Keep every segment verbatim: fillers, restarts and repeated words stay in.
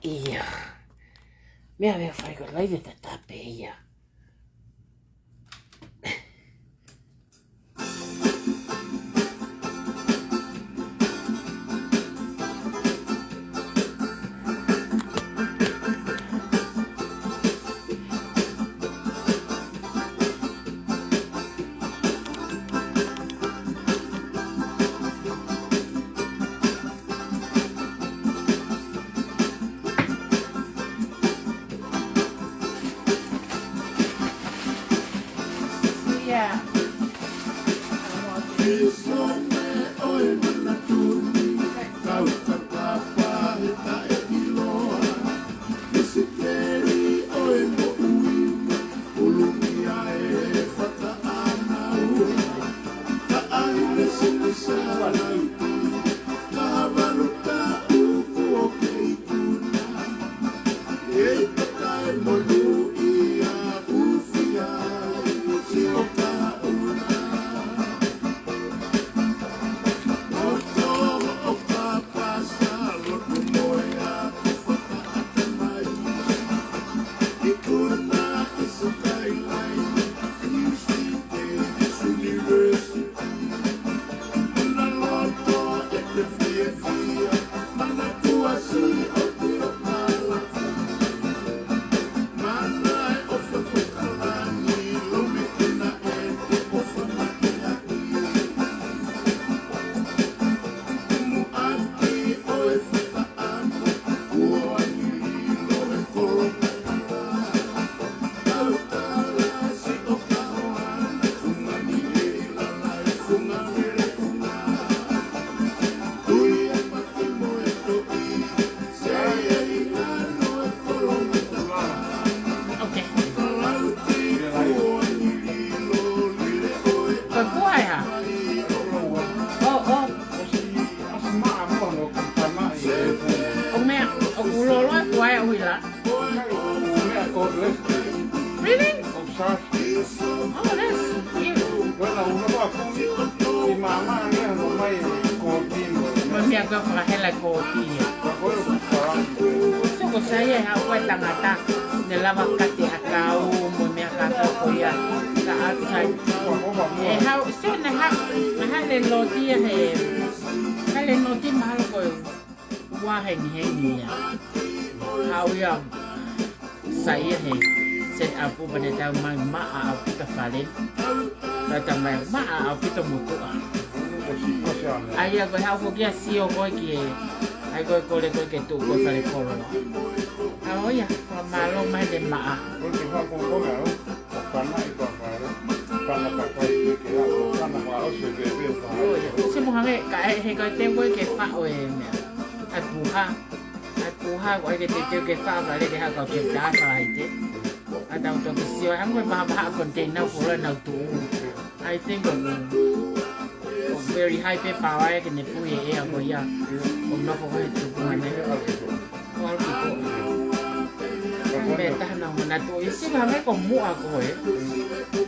Ia. Meʻa, meʻa fai ko e laive tatau pē ia. Okay. Ko e puha ē hā? ʻO, ʻo. ʻOku meʻa, ʻoku loloa e puha ē ʻo huila. Really? Oh, that's cute. Mo e meʻa ko ē fakahela e kōtī ē. So ko Saia ʻe haʻu ko e tangata ne lava kate ʻakau mo e meʻa kātoa ko ia ka outside. ʻE haʻu, so naʻe haʻu, naʻe haʻu e loti ia he, naʻe loti mahalo ko e ua hengihengi ia. Haʻu ia Saia he set up pea ne tau mai maʻa ʻaupito fale. Tau tau mai maʻa ʻaupito motuʻa. ʻA ia ko e haʻu foki ia sio ko ē ki he, ʻa ia ko e kole ko ē ke tuʻu ko ē fale koloa. ʻA ia, fakamālō mai he maʻa. ʻO ia, ʻosi mo hangē, ka ʻe, he ko e teu ko ē ke faʻo e meʻa. ʻA e puha. ʻA e puha, ko e ke teuteu ke faʻo, ka lele ha kau ke tā faʻo ai te. ʻA tau toki sio, hangē ko e mahaʻa container ko ē naʻa nau tuʻu. I think ʻoku, ʻoku very high pē power ia ke ne pui e ʻea ko ia. ʻO nofo ko ē he tuʻunga ne. ʻO alu ki ko. Meʻa taha naʻa nau tuʻu. ʻIsi hangē ko muʻa ko ē.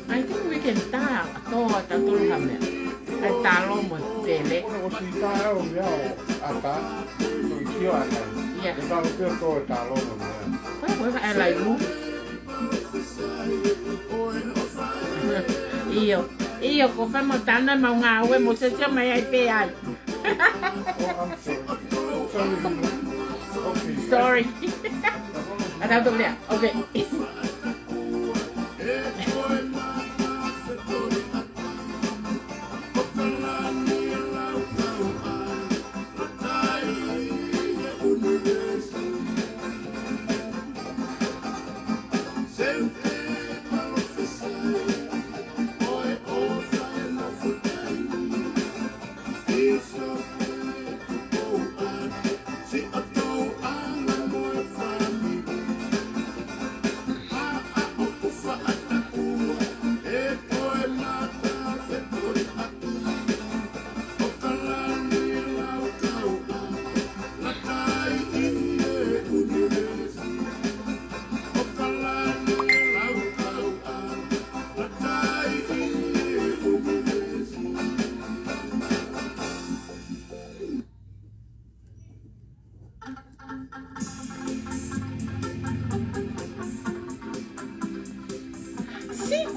I think we can tā, tō, tā tolu ha meʻa. ʻA e talo mo e pele. ʻOsi tā ʻo meʻa ʻo ʻata, ʻo ʻikiʻa ʻana. Ia. ʻE talo pē tō e talo mo e meʻa. Ko e, ko e, ʻe laivu. ʻIo, ʻio, ko e fai mo tāna mau ngāue mo sesio mai ai pē ai. Oh, I'm sorry. Sorry. Sorry. ʻA tau tō lea. Okay.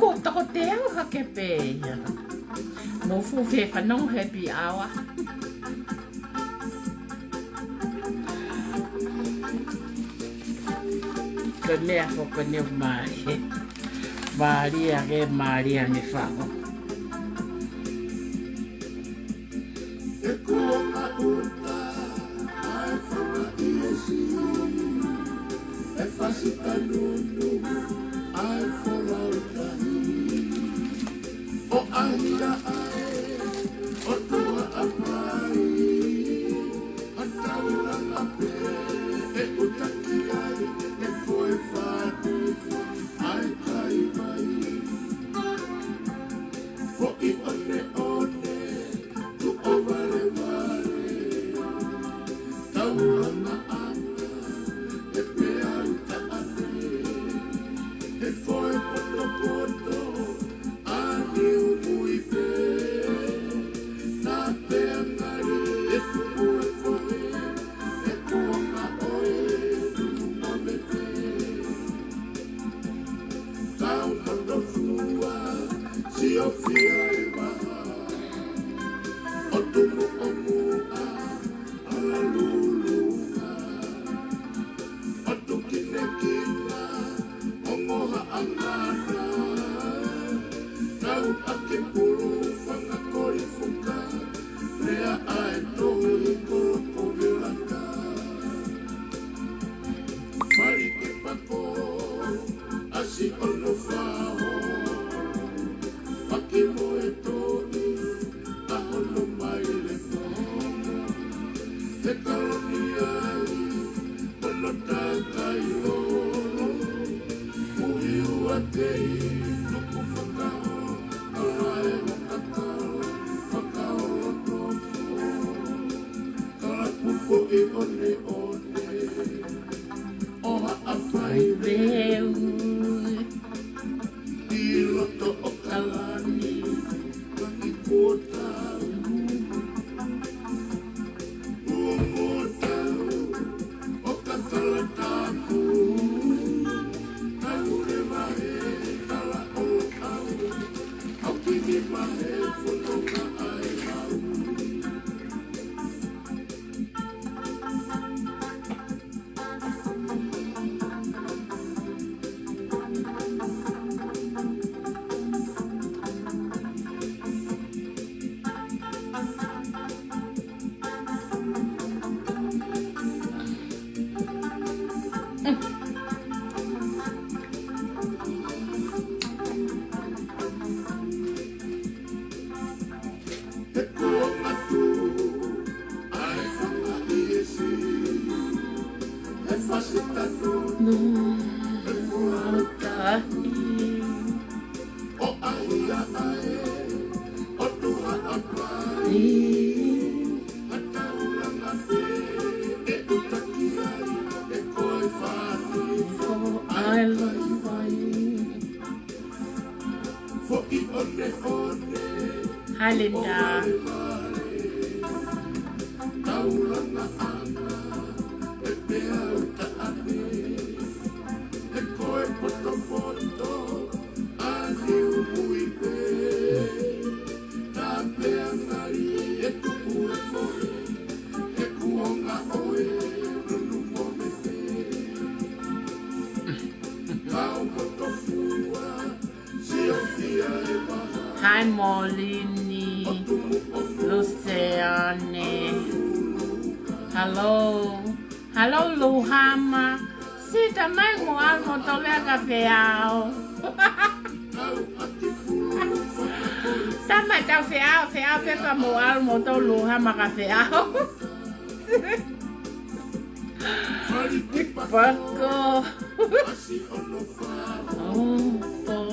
Ko toko teau hake pē ia. Mou fuʻu fie fanongo he happy hour. Ko e meʻa foki ko eni ʻoku mālie. Mālie ange, mālie ange fako. ʻE kuonga ʻuta ʻa e fanga ʻiesi, ʻe fasi tanunu ʻa e folau tahi. ʻO ʻahiʻahi ʻa e ʻOtua ʻa Haʻapai, ʻa taulanga pē ʻe ʻutaki ai ʻe koe fānifo ʻa e kai mai. Foʻi ʻoneʻone tuʻo valevale, taulanga ʻana ʻe peau taʻane, he foʻi potopoto ʻa Niuhuipe, na pea ngali ʻe tuku e foʻi, ʻe kuonga ʻo e tuku mo mete. Kau moto fua, siofia e vaha, ʻo tumu ʻo muʻa, ʻa la lulunga, ʻo tukinekina, ʻo ngoha ʻa ngata, kau ʻaki pulu fanga koli fuka, lea ʻa e tohi kolo ko velaka. Fali ke pako, ʻasi ʻono faho, paki mo e toʻi, ʻa hono mai le mo. He kaloni ai, hono takai lolo, uhi ua tei, nuku fakao, kalae o kakao, fakao o tofo, kalapu foʻi ʻoneʻone. ʻO Haʻapai veu. ʻI loto ʻo Kalani, langi kuo tau. Uo mo tau, ʻo ka kala tapu. Tau le vahe, kala ʻo au. Au kini mahe, fononga ai au. He kuonga tuʻu ʻa e fanga ʻiesi, he fasi tanunu, he folau tahi. ʻO ʻahiʻahi ʻa e ʻOtua ʻa Haʻapai, ʻa taulanga pē ʻe ʻutaki ai ʻe koe fānifo ʻa e kai mai. Foʻi ʻoneʻone. Hi, Linda. Taulanga ʻana ʻe peau taʻane, he ko e potopoto ʻa Niuhuipe. Ka pea ngali ʻe tuku e foʻi, he kuonga ʻo e nunu mo mete. Kau moto fua, Hi, Molini, Luseane. Hello. Hello, Luhama. Sita mai mo ʻalu mo tau lea ka feao. Tama tau feao, feao pē ka mo ʻalu mo tau Luhama ka feao. Pako. Oh, oh.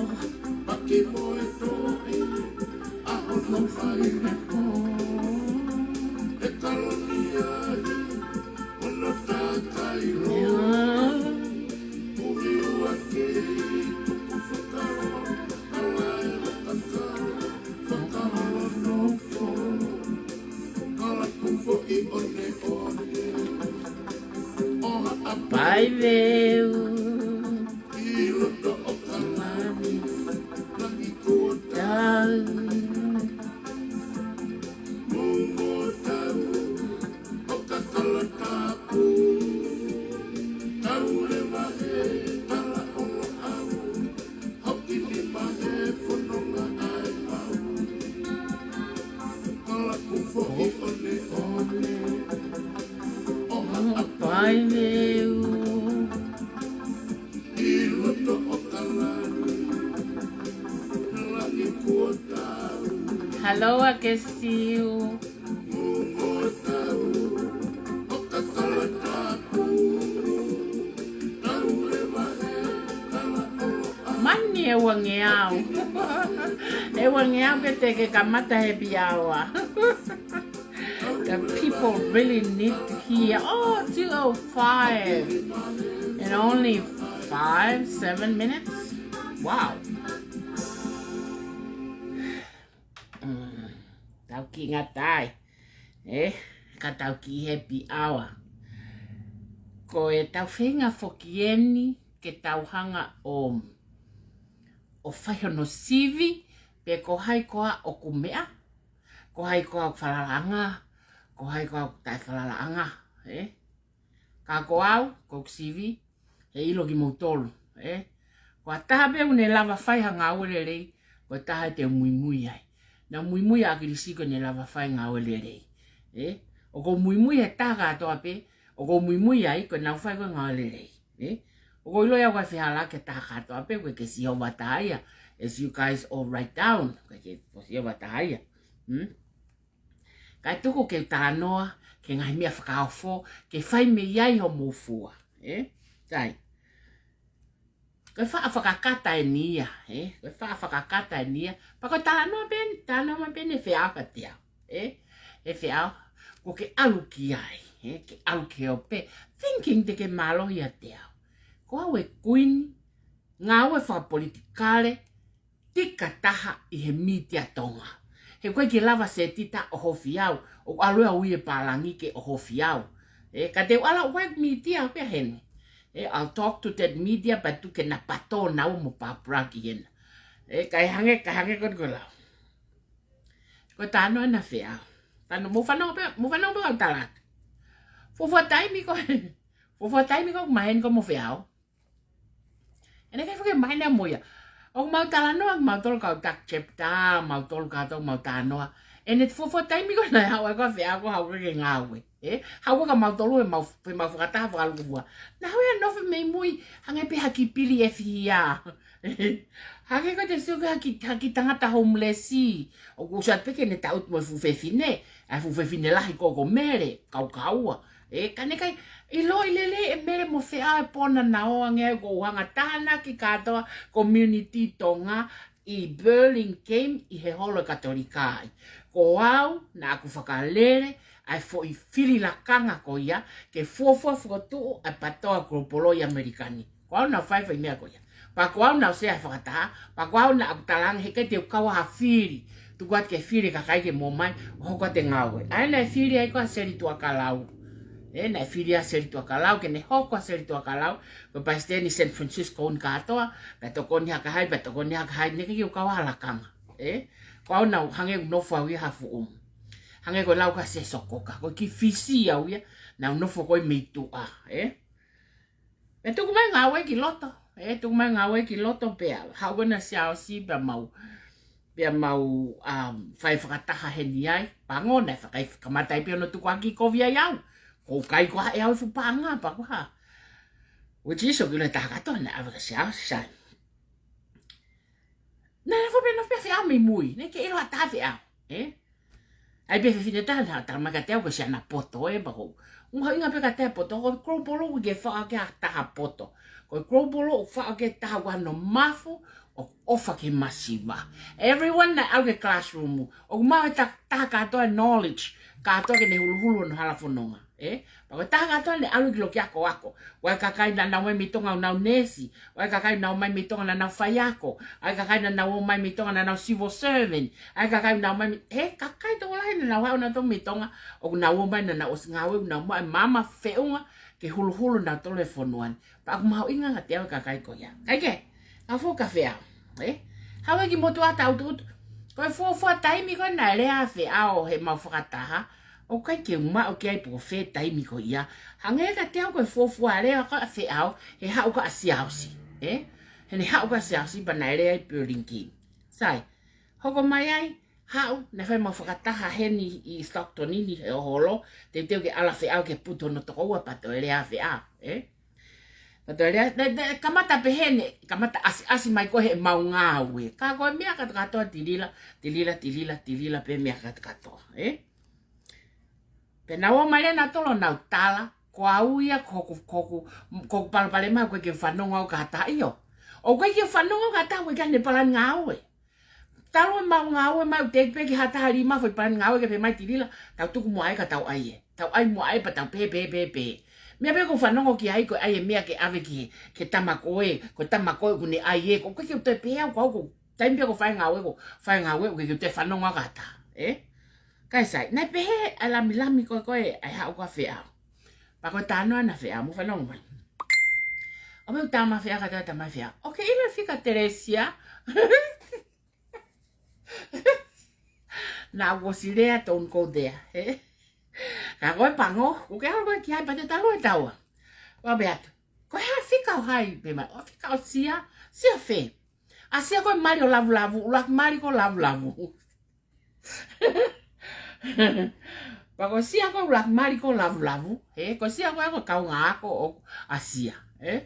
Haʻapai veu. ʻI loto ʻo Kalani, na Ai meu. Hello, Akesiu. Mani e uangeau. E uangeau ke te ke kamata happy hour. The people really need to hear. Oh, two oh five. In only five, seven minutes? Wow. Mm, tau kiʻi ngata ai. Eh, ka tau kiʻi happy hour. Ko e tau feinga foki eni ke tau hanga ʻo, ʻo fai hono sivi, pe ko hai koā ʻoku meʻa, ko hai koā ʻoku falalaʻanga, ko hai koā ʻoku taʻefalalaʻanga, eh? Ka ko au, ko ʻeku sivi, he ʻilo kimoutolu, eh? Ko ha taha pē ʻoku ne lava fai ha ngāue lelei, ko e taha te u muimui ai. Naʻa ku muimui ʻa ʻAkilisi ko ʻene lava fai ngāue lelei, eh? ʻOku ou muimui he taha kātoa pē, ʻoku ou muimui ai ko ʻenau fai ko ē ngāue lelei, eh? ʻOku ou ʻilo ia ʻoku ʻikai fehālaaki e taha kātoa pē, ʻoku ʻikai ke Sihova taha ia, as you guys all write down, ʻoku ʻikai ke, ko Sihova taha ia. Hmm? Kae tuku ke u talanoa ki he ngaahi meʻa fakaofo, ke fai mei ai homou fua, eh? Sai. Ko e faʻa fakakata eni ia, eh? Ko e faʻa fakakata eni ia. Pea ko e talanoa pē eni, talanoa mai pē eni e Feʻao kiate au, eh? E Feʻao, ko ke ʻalu ki ai, eh? Ke ʻalu ki he ope, thinking te ke mālohi ʻiate au. Ko au e kuini, ngāue fakapolitikale, tika taha ʻi he mītia Tonga. He ʻoku ʻikai ke lava Setita ʻo ʻohofi au, ʻoku ʻalu ʻa e ui e pālangi ke ʻohofi au. Eh, ka te u ʻalu ʻo ʻai mītia pē heni. Eh, I'll talk to that media, but tuku ke na pato naua mo pāpula ki hena. Eh, kae hangē, kae hangē ko eni ko e lau. Ko e talanoa ena Feʻao. Talanoa, mou fanongo pē, mou fanongo pē ʻoku ou tala atu. Fuofua taimi ko, fuofua taimi ko ʻeku maheni ko ē mo Feʻao. ʻE ʻikai foki ke maheni au mo ia. ʻOku mau talanoa, mau tolu kau taki chapter, mau tolu kātoa mau talanoa. ʻEne fuofua taimi ko ē naʻe haʻu ai ko ē Feʻao ko e haʻu ko ē ke ngāue, eh? Haʻu ko ē kia mautolu he mau, he mau fakataha fakalūkufua. Naʻa haʻu ia ʻo nofo mei mui, hangē pē ha kiʻi pili ʻe fiha. Hangē ko e te sio ki ha kiʻi, ha kiʻi tangata homeless. ʻOku ou sio atu pē ke ne taʻutu mo e fuʻu fefine, ʻa e fuʻu fefine lahi ko ē ko Mele, kaukaua. Eh, ka naʻe ʻikai, ʻiloʻi lelei ʻe Mele mo Feʻao e pona naʻa nau ō ange ai, ko e ʻuhinga tānaki kātoa community Tonga ʻi Burlingame ʻi he holo ʻo e Katolika ai. Ko au, naʻa ku fakalele ʻa e foʻi fili lakanga ko ia, ke fuofua fokotuʻu ʻa e PATOA Global ʻi ʻAmelika ni. Ko au naʻa ku fai e foʻi meʻa ko ia. Pea ko au naʻa ku sea e fakataha, pea ko au naʻa ku talaange heʻikai te u kau ha fili. Tuku atu ke fili e kakai ke mou ō mai, ʻo hoko atu e ngāue. ʻA ia naʻe fili ai ko ē ʻa Seli Tuʻakalau. Eh, naʻe fili ʻa Seli Tuʻakalau, ke ne hoko ʻa Seli Tuʻakalau ko e palesiteni San Francisco ni kātoa, pea tokoni hake hai, pea tokoni hake hai, naʻe ʻikai ke u kau ha lakanga. Eh, ko au naʻa ku hangē ʻoku nofo au ia ha fuʻu. Hangē ko e lau ko ē ʻa Sesoko ka, ko e kiʻi fisi au ia, naʻa ku nofo ko ē mei tuʻa, eh? Pea tuku mai ngāue ki loto, eh, tuku mai ngāue ki loto pea haʻu ko ena Siaosi pea mau, pea mau, um, fai fakataha heni ai, pango naʻe fakai kamata ai pea hono tukuakiʻi kovi ai au. Ko u kai ko ē au e fuʻu paʻanga pea ko e hā. Which is ʻoku ʻilo ʻe he taha kātoa naʻe ʻave kia Siaosi, sai. Naʻe nofo pē, nofo pē Feʻao mei mui, naʻe ʻikai ke ʻilo ha taha Feʻao, eh? ʻAi pē fefine taha naʻe tala mai kiate au ko e siana poto, eh, pea ko u. ʻOku mahuʻinga pē kiate au e poto, ko e Global ʻoku ʻikai ke faʻo ki ai ha taha poto. Ko e Global ʻoku faʻo ki ai e taha ʻoku ʻi ai hono mafu, ʻoku ʻofa ki he masiva. Everyone naʻe ʻalu ki he classroom, ʻoku maʻu ʻe he ta-, taha kātoa e knowledge, kātoa ke ne huluhulu hono hala fononga. Eh? Pea ko e taha kātoa naʻe ʻalu ki loki akoako. ʻOku ʻi ai e kakai naʻa nau ō mai mei Tonga ʻo nau neesi. ʻOku ʻi ai e kakai naʻa nau ō mai mei Tonga naʻa nau faiako. ʻOku ʻi ai e kakai naʻa nau ō mai mei Tonga naʻa nau civil servant. ʻOku ʻi ai e kakai naʻa nau ō mai mei, he kakai tokolahi naʻa nau haʻu nautolu mei Tonga. ʻOku nau ō mai naʻa nau ʻosi ngāue, ʻoku nau maʻu e maama feʻunga ke huluhulu nautolu he fonua ni. Pea ʻoku mahuʻinga kiate au e kakai ko ia. Kae kehe, ʻa e fuʻu kafe au, eh? Haʻu ki he motuʻa tautuutu. Ko e fuofua taimi ko ē naʻe lea ai ʻa Feʻao he mau fakataha, ʻoku ʻikai ke u maʻu ki ai pe ko fē taimi ko ia. Hangē kiate au ko e fuofua lea ko ē ʻa Feʻao he haʻu ko ē ʻa Siaosi, eh? Heʻene haʻu ko ē ʻa Siaosi pea naʻe lea ai Burlingame. Sai, hoko mai ai, Haʻu, naʻe fai mau fakataha heni ʻi Stockton ni he ʻoho holo, teuteu ke ʻalu ʻa Feʻao ke putu hono tokoua pea toe lea ʻa Feʻao, ē? Pea toe lea, ne, ne, kamata pehē ne, kamata ʻasiʻasi mai ko ē heʻemau ngāue. Ka ko e meʻa kātoa kātoa tilila, tilila, tilila, tilila pē meʻa kātoa kātoa, ē? Pea nau ō mai leva nautolu ʻo nau tala, ko au ia ko hoku, ko hoku, ko hoku palopalema ʻoku ʻikai ke u fanongo au ki ha taha ʻio. ʻOku ʻikai ke u fanongo au ki ha taha, ʻoku ʻikai ke ne palani ngāue. Talu ʻemau ngāue mai ʻoku teʻeki pē ke ha taha lima foʻi palani ngāue ke pehē mai tilila, tau tuku muʻa ē ka tau ʻai ē. Tau ʻai muʻa ē pea tau pehē, pehē, pehē, pehē. Meʻa pē ʻoku ou fanongo ki ai ko e ʻai e meʻa ke ʻave ki he, ki he tama ko ē, ko e tama ko ē ʻoku ne ʻai ē, ʻoku ʻikai ke u toe pehē au ko au ko e taimi pē ʻoku ou fai e ngāue, ʻoku ou fai e ngāue, ʻoku ʻikai ke u toe fanongo au ki ha taha, ē? Kae sai, naʻe pehē ʻa e lamilami ko ē ko ē, ʻa e haʻu ko ē ʻa Feʻao. Pea ko e talanoa ʻa Feʻao, mou fanongo mai. ʻOku ou tala mai ʻa Feʻao kātoa, tala mai ʻa Feʻao, ʻoku ke ʻilo e fika Telesia? Naʻá ku ʻosi lea, don't go there, ē? Ka ko e pango, ʻoku ke ʻalu ko ē ki ai pea te ta ʻalu ʻe taua. ʻO pehē atu, ko e hā e fika ʻoku hai? Pehē mai, ʻo e fika ʻo Sia. Sia fē? ʻA Sia ko e mali ʻo Lavulavu, ʻuluaki mali ko Lavulavu. Pea ko Sia ko e ʻuluaki mali ko Lavulavu, ē? Ko Sia ko e, ko e kaungā ako ʻo, ʻa Sia, ē?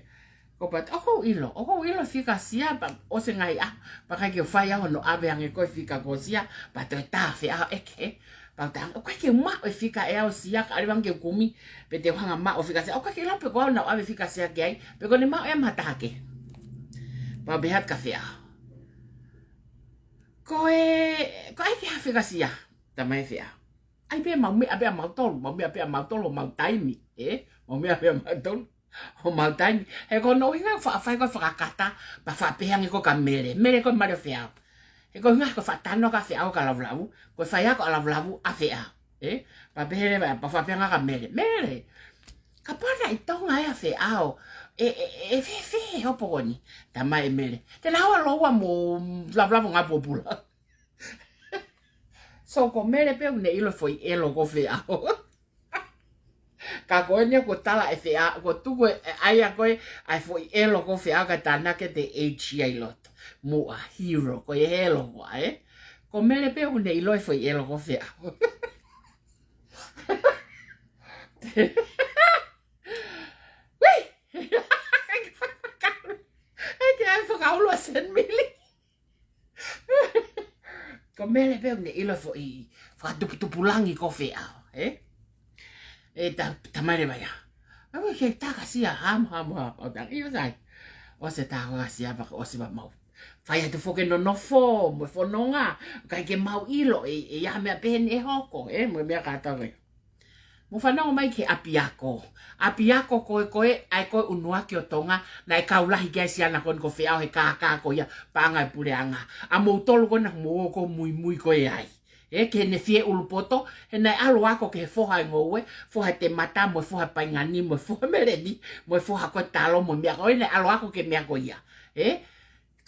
Ko pehē atu, ʻoku ou ʻilo, ʻoku ou ʻilo e fika Sia, pea ʻosi e ngaahi ʻaho, pea ʻikai ke u fai au hono ʻave ange ko ē e fika ko Sia, pea toe tā ʻa Feʻao, ʻeke. Pea u tala ange, ʻoku ʻikai ke u maʻu e fika ʻe au ʻo Sia, ka ʻalu ange ke u kumi, pe te u hanga ʻo maʻu e fika Sia. ʻOku ʻikai ke u ʻilo pe ko au naʻá ku ʻave e fika Sia ki ai, pe ko ʻene maʻu ʻe ia mo ha taha kehe. Pea u pehē atu kia Feʻao, ko e, ko e ʻai ki he fika Sia, tala mai ʻe Feʻao. ʻAi pē ʻemau meʻa pē ʻamautolu, ʻemau meʻa pē ʻamautolu, ʻemau taimi, ē? ʻEmau meʻa pē ʻamautolu, ʻemau taimi. He ko hono ʻuhinga ʻoku faʻa fai ko ē e fakakata, pea faʻa pehē ange ko ē kia Mele. Mele ko e mali ʻo Feʻao. He ko e ʻuhinga ko e faʻa talanoa ʻa Feʻao kia Lavulavu, ko e faiako ʻa Lavulavu ʻa Feʻao, ē? Pea pehē leva, pea faʻa pehē ange kia Mele, Mele, kapau naʻe ʻi Tonga ē ʻa Feʻao, ʻe, ʻe, ʻe fēfē hoʻo poini? Tala mai ʻe Mele, te na ō ʻo lōua mo Lavulavu ʻo ngāue pōpula. So ko Mele pē ʻoku ne ʻilo e foʻi ʻelo ko Feʻao. Ka ko eni kuo tala ʻe Feʻao, kuo tuku ʻe ia ko ē ʻa e foʻi ʻelo ko Feʻao kae tānaki ʻe he ʻEiki ʻi loto. Muʻa hero, ko e hero ko ē, ē? Ko Mele pē ʻoku ne ʻilo e foʻi ʻelo ko Feʻao. Ui! ʻEiki, ʻai fakaulu ʻa Senimili. Ko Mele pē ʻoku ne ʻilo e foʻi fakatuputupulangi ko Feʻao, ē? ʻE ta, tala mai leva ia, ʻa, ʻoku ke tā kia Sia, hamu, hamu, hamu, ʻo tā, ʻio sai. ʻOsi e tā kia Sia pea ʻosi ʻemau fai atu foki e nonofo mo e fononga, ʻikai ke mau ʻilo ʻe, ʻe ʻi ai ha meʻa pehē ʻe hoko, ē, mo e meʻa kātoa ko ē. Mou fanongo mai ki he ʻapiako. ʻApiako ko ē, ko ē, ʻa ē ko ē ʻUnuaki ʻo Tonga, naʻe kau lahi ki ai e siana ko eni ko Feʻao he kākā ko ia, paʻanga e puleʻanga. ʻA moutolu ko ena mou ō ʻo muimui ko ē ai. Ē, ki heʻene fie ʻulupoto, he naʻe ʻalu ʻo ako ki he foha e ngoue, foha e temata, mo e foha e paingani, mo e foha e meleni, mo e foha ko ē e talo, mo e meʻa ko ē, naʻe ʻalu ʻo ako ki he meʻa ko ia. Ē,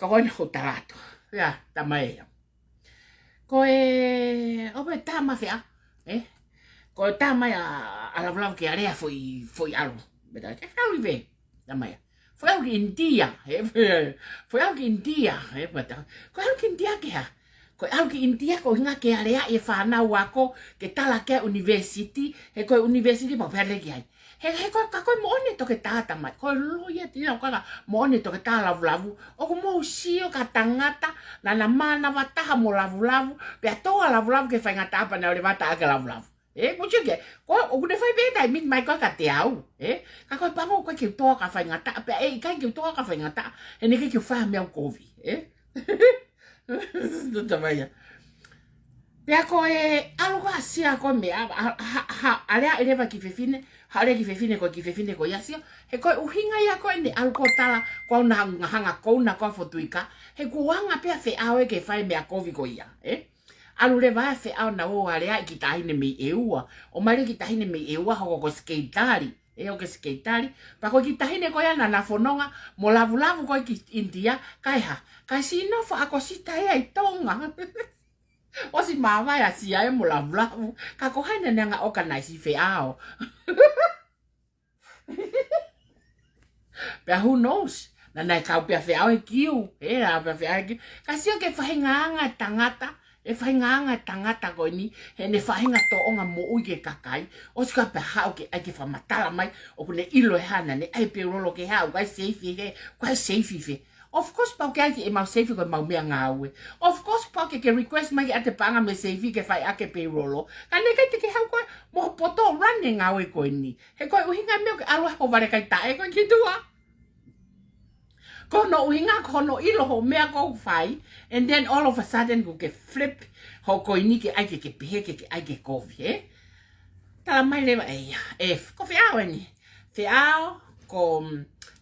ka ko ena ʻoku ou tala atu. Ia, tala mai ia. Ko e, ʻo pehē tala mai ʻe Feʻao, ē? Ko e tala mai ʻa, ʻa Lavulavu ke ʻalu ʻo lea foʻi, foʻi ʻalu. Pea tala, ke ʻalu ki fē? Tala mai ia, foʻi ʻalu ki ʻInitia, ē? Foʻi ʻalu ki ʻInitia, ē? Pea tala, ko e ʻalu ki ʻInitia ke hā? Ko e ʻalu ki ʻInitia ko e ʻuhinga ke aleaʻi e fānau ako, ke tala ki ai e ʻunivēsiti, he ko e ʻunivēsiti pau pea lele ki ai. He, he ko e, ka ko e moʻoni e toketā, tala mai. Ko e loia tila ko ē ka moʻoni e toketā Lavulavu. ʻOku mou sio ki ha tangata naʻá na mānava taha mo Lavulavu, pea tō ʻa Lavulavu ki he faingataʻa pea na ō leva ʻo tā kia Lavulavu. Ē, mou sio ki ai. Ko, ʻoku ne fai pē taimi ni mai ko ē kiate au, ē? Ka ko e pango ʻoku ʻikai ke u tō au ki ha faingataʻa, pea ʻe ʻikai ke u tō au ki ha faingataʻa, he naʻe ʻikai ke u fai ha meʻa ʻoku kovi, ē? Tala mai ia. Pea ko e ʻalu ko ē ʻa Sia ko e meʻa, ha, ha, ha, aleaʻi leva e kiʻi fefine, ha, aleaʻi e kiʻi fefine ko e kiʻi fefine ko ia ʻa Sia. He ko e ʻuhinga ia ko ē ʻene ʻalu ko ē ʻo tala, ko au naʻá ku hanga ʻo kouna ko ē ʻa Fotuika. He kuo anga pē ʻa Feʻao ia ke fai e meʻa kovi ko ia, ē? ʻAlu leva ʻa Feʻao naʻa nau ō ʻo aleaʻi e kiʻi taʻahine mei ʻEua. ʻOmai leva e kiʻi taʻahine mei ʻEua, hoko ko Sekelitali. Ē, ʻo ko Sekelitali. Pea ko e kiʻi taʻahine ko ia naʻá na fononga mo Lavulavu ko ē ki ʻInitia, kae hā? Kae siʻi nofo ʻa Kosita ia ʻi Tonga. ʻOsi māvae ʻa Sia ia mo Lavulavu. Ka ko hai naʻá ne hanga ʻo organize ʻa Feʻao? Pea who knows? Naʻa na kau pē ʻa Feʻao he kiu. Ē, ʻa pē ʻa Feʻao he kiu. Ka sio ki he faʻahinga anga e tangata, E faʻahinga anga e tangata ko eni, heʻene faʻahinga tōʻonga moʻui ki he kakai, ʻosi ko ia pea haʻu ke ʻai ke fakamatala mai, ʻoku ne ʻilo ʻe hā naʻa ne ʻai e payroll ke hā, ʻoku ʻikai seifi fē, ʻoku ʻikai seifi fē. Of course, pau ke ʻai ke ʻemau seifi ko ʻemau meʻangāue. Of course, pau ke ke request mai ke ʻoatu e paʻanga mei he seifi ke fai ʻaki e payroll. Ka naʻe ʻikai te ke haʻu koe mo e poto run e ngāue ko eni. He ko e ʻuhinga e meʻa ʻoku ke ʻalu ai ho vale kai taʻe ko ē ki tuʻa. Ko hono ʻuhinga, ko hono ʻilo hoʻo meʻa ʻoku fai, and then all of a sudden kuo ke flip hoʻo ko eni ke ʻai ke ke pehē ke ke ʻai ke kovi, ē? Tala mai leva ʻe ia, ē, ko Feʻao eni. Feʻao, ko,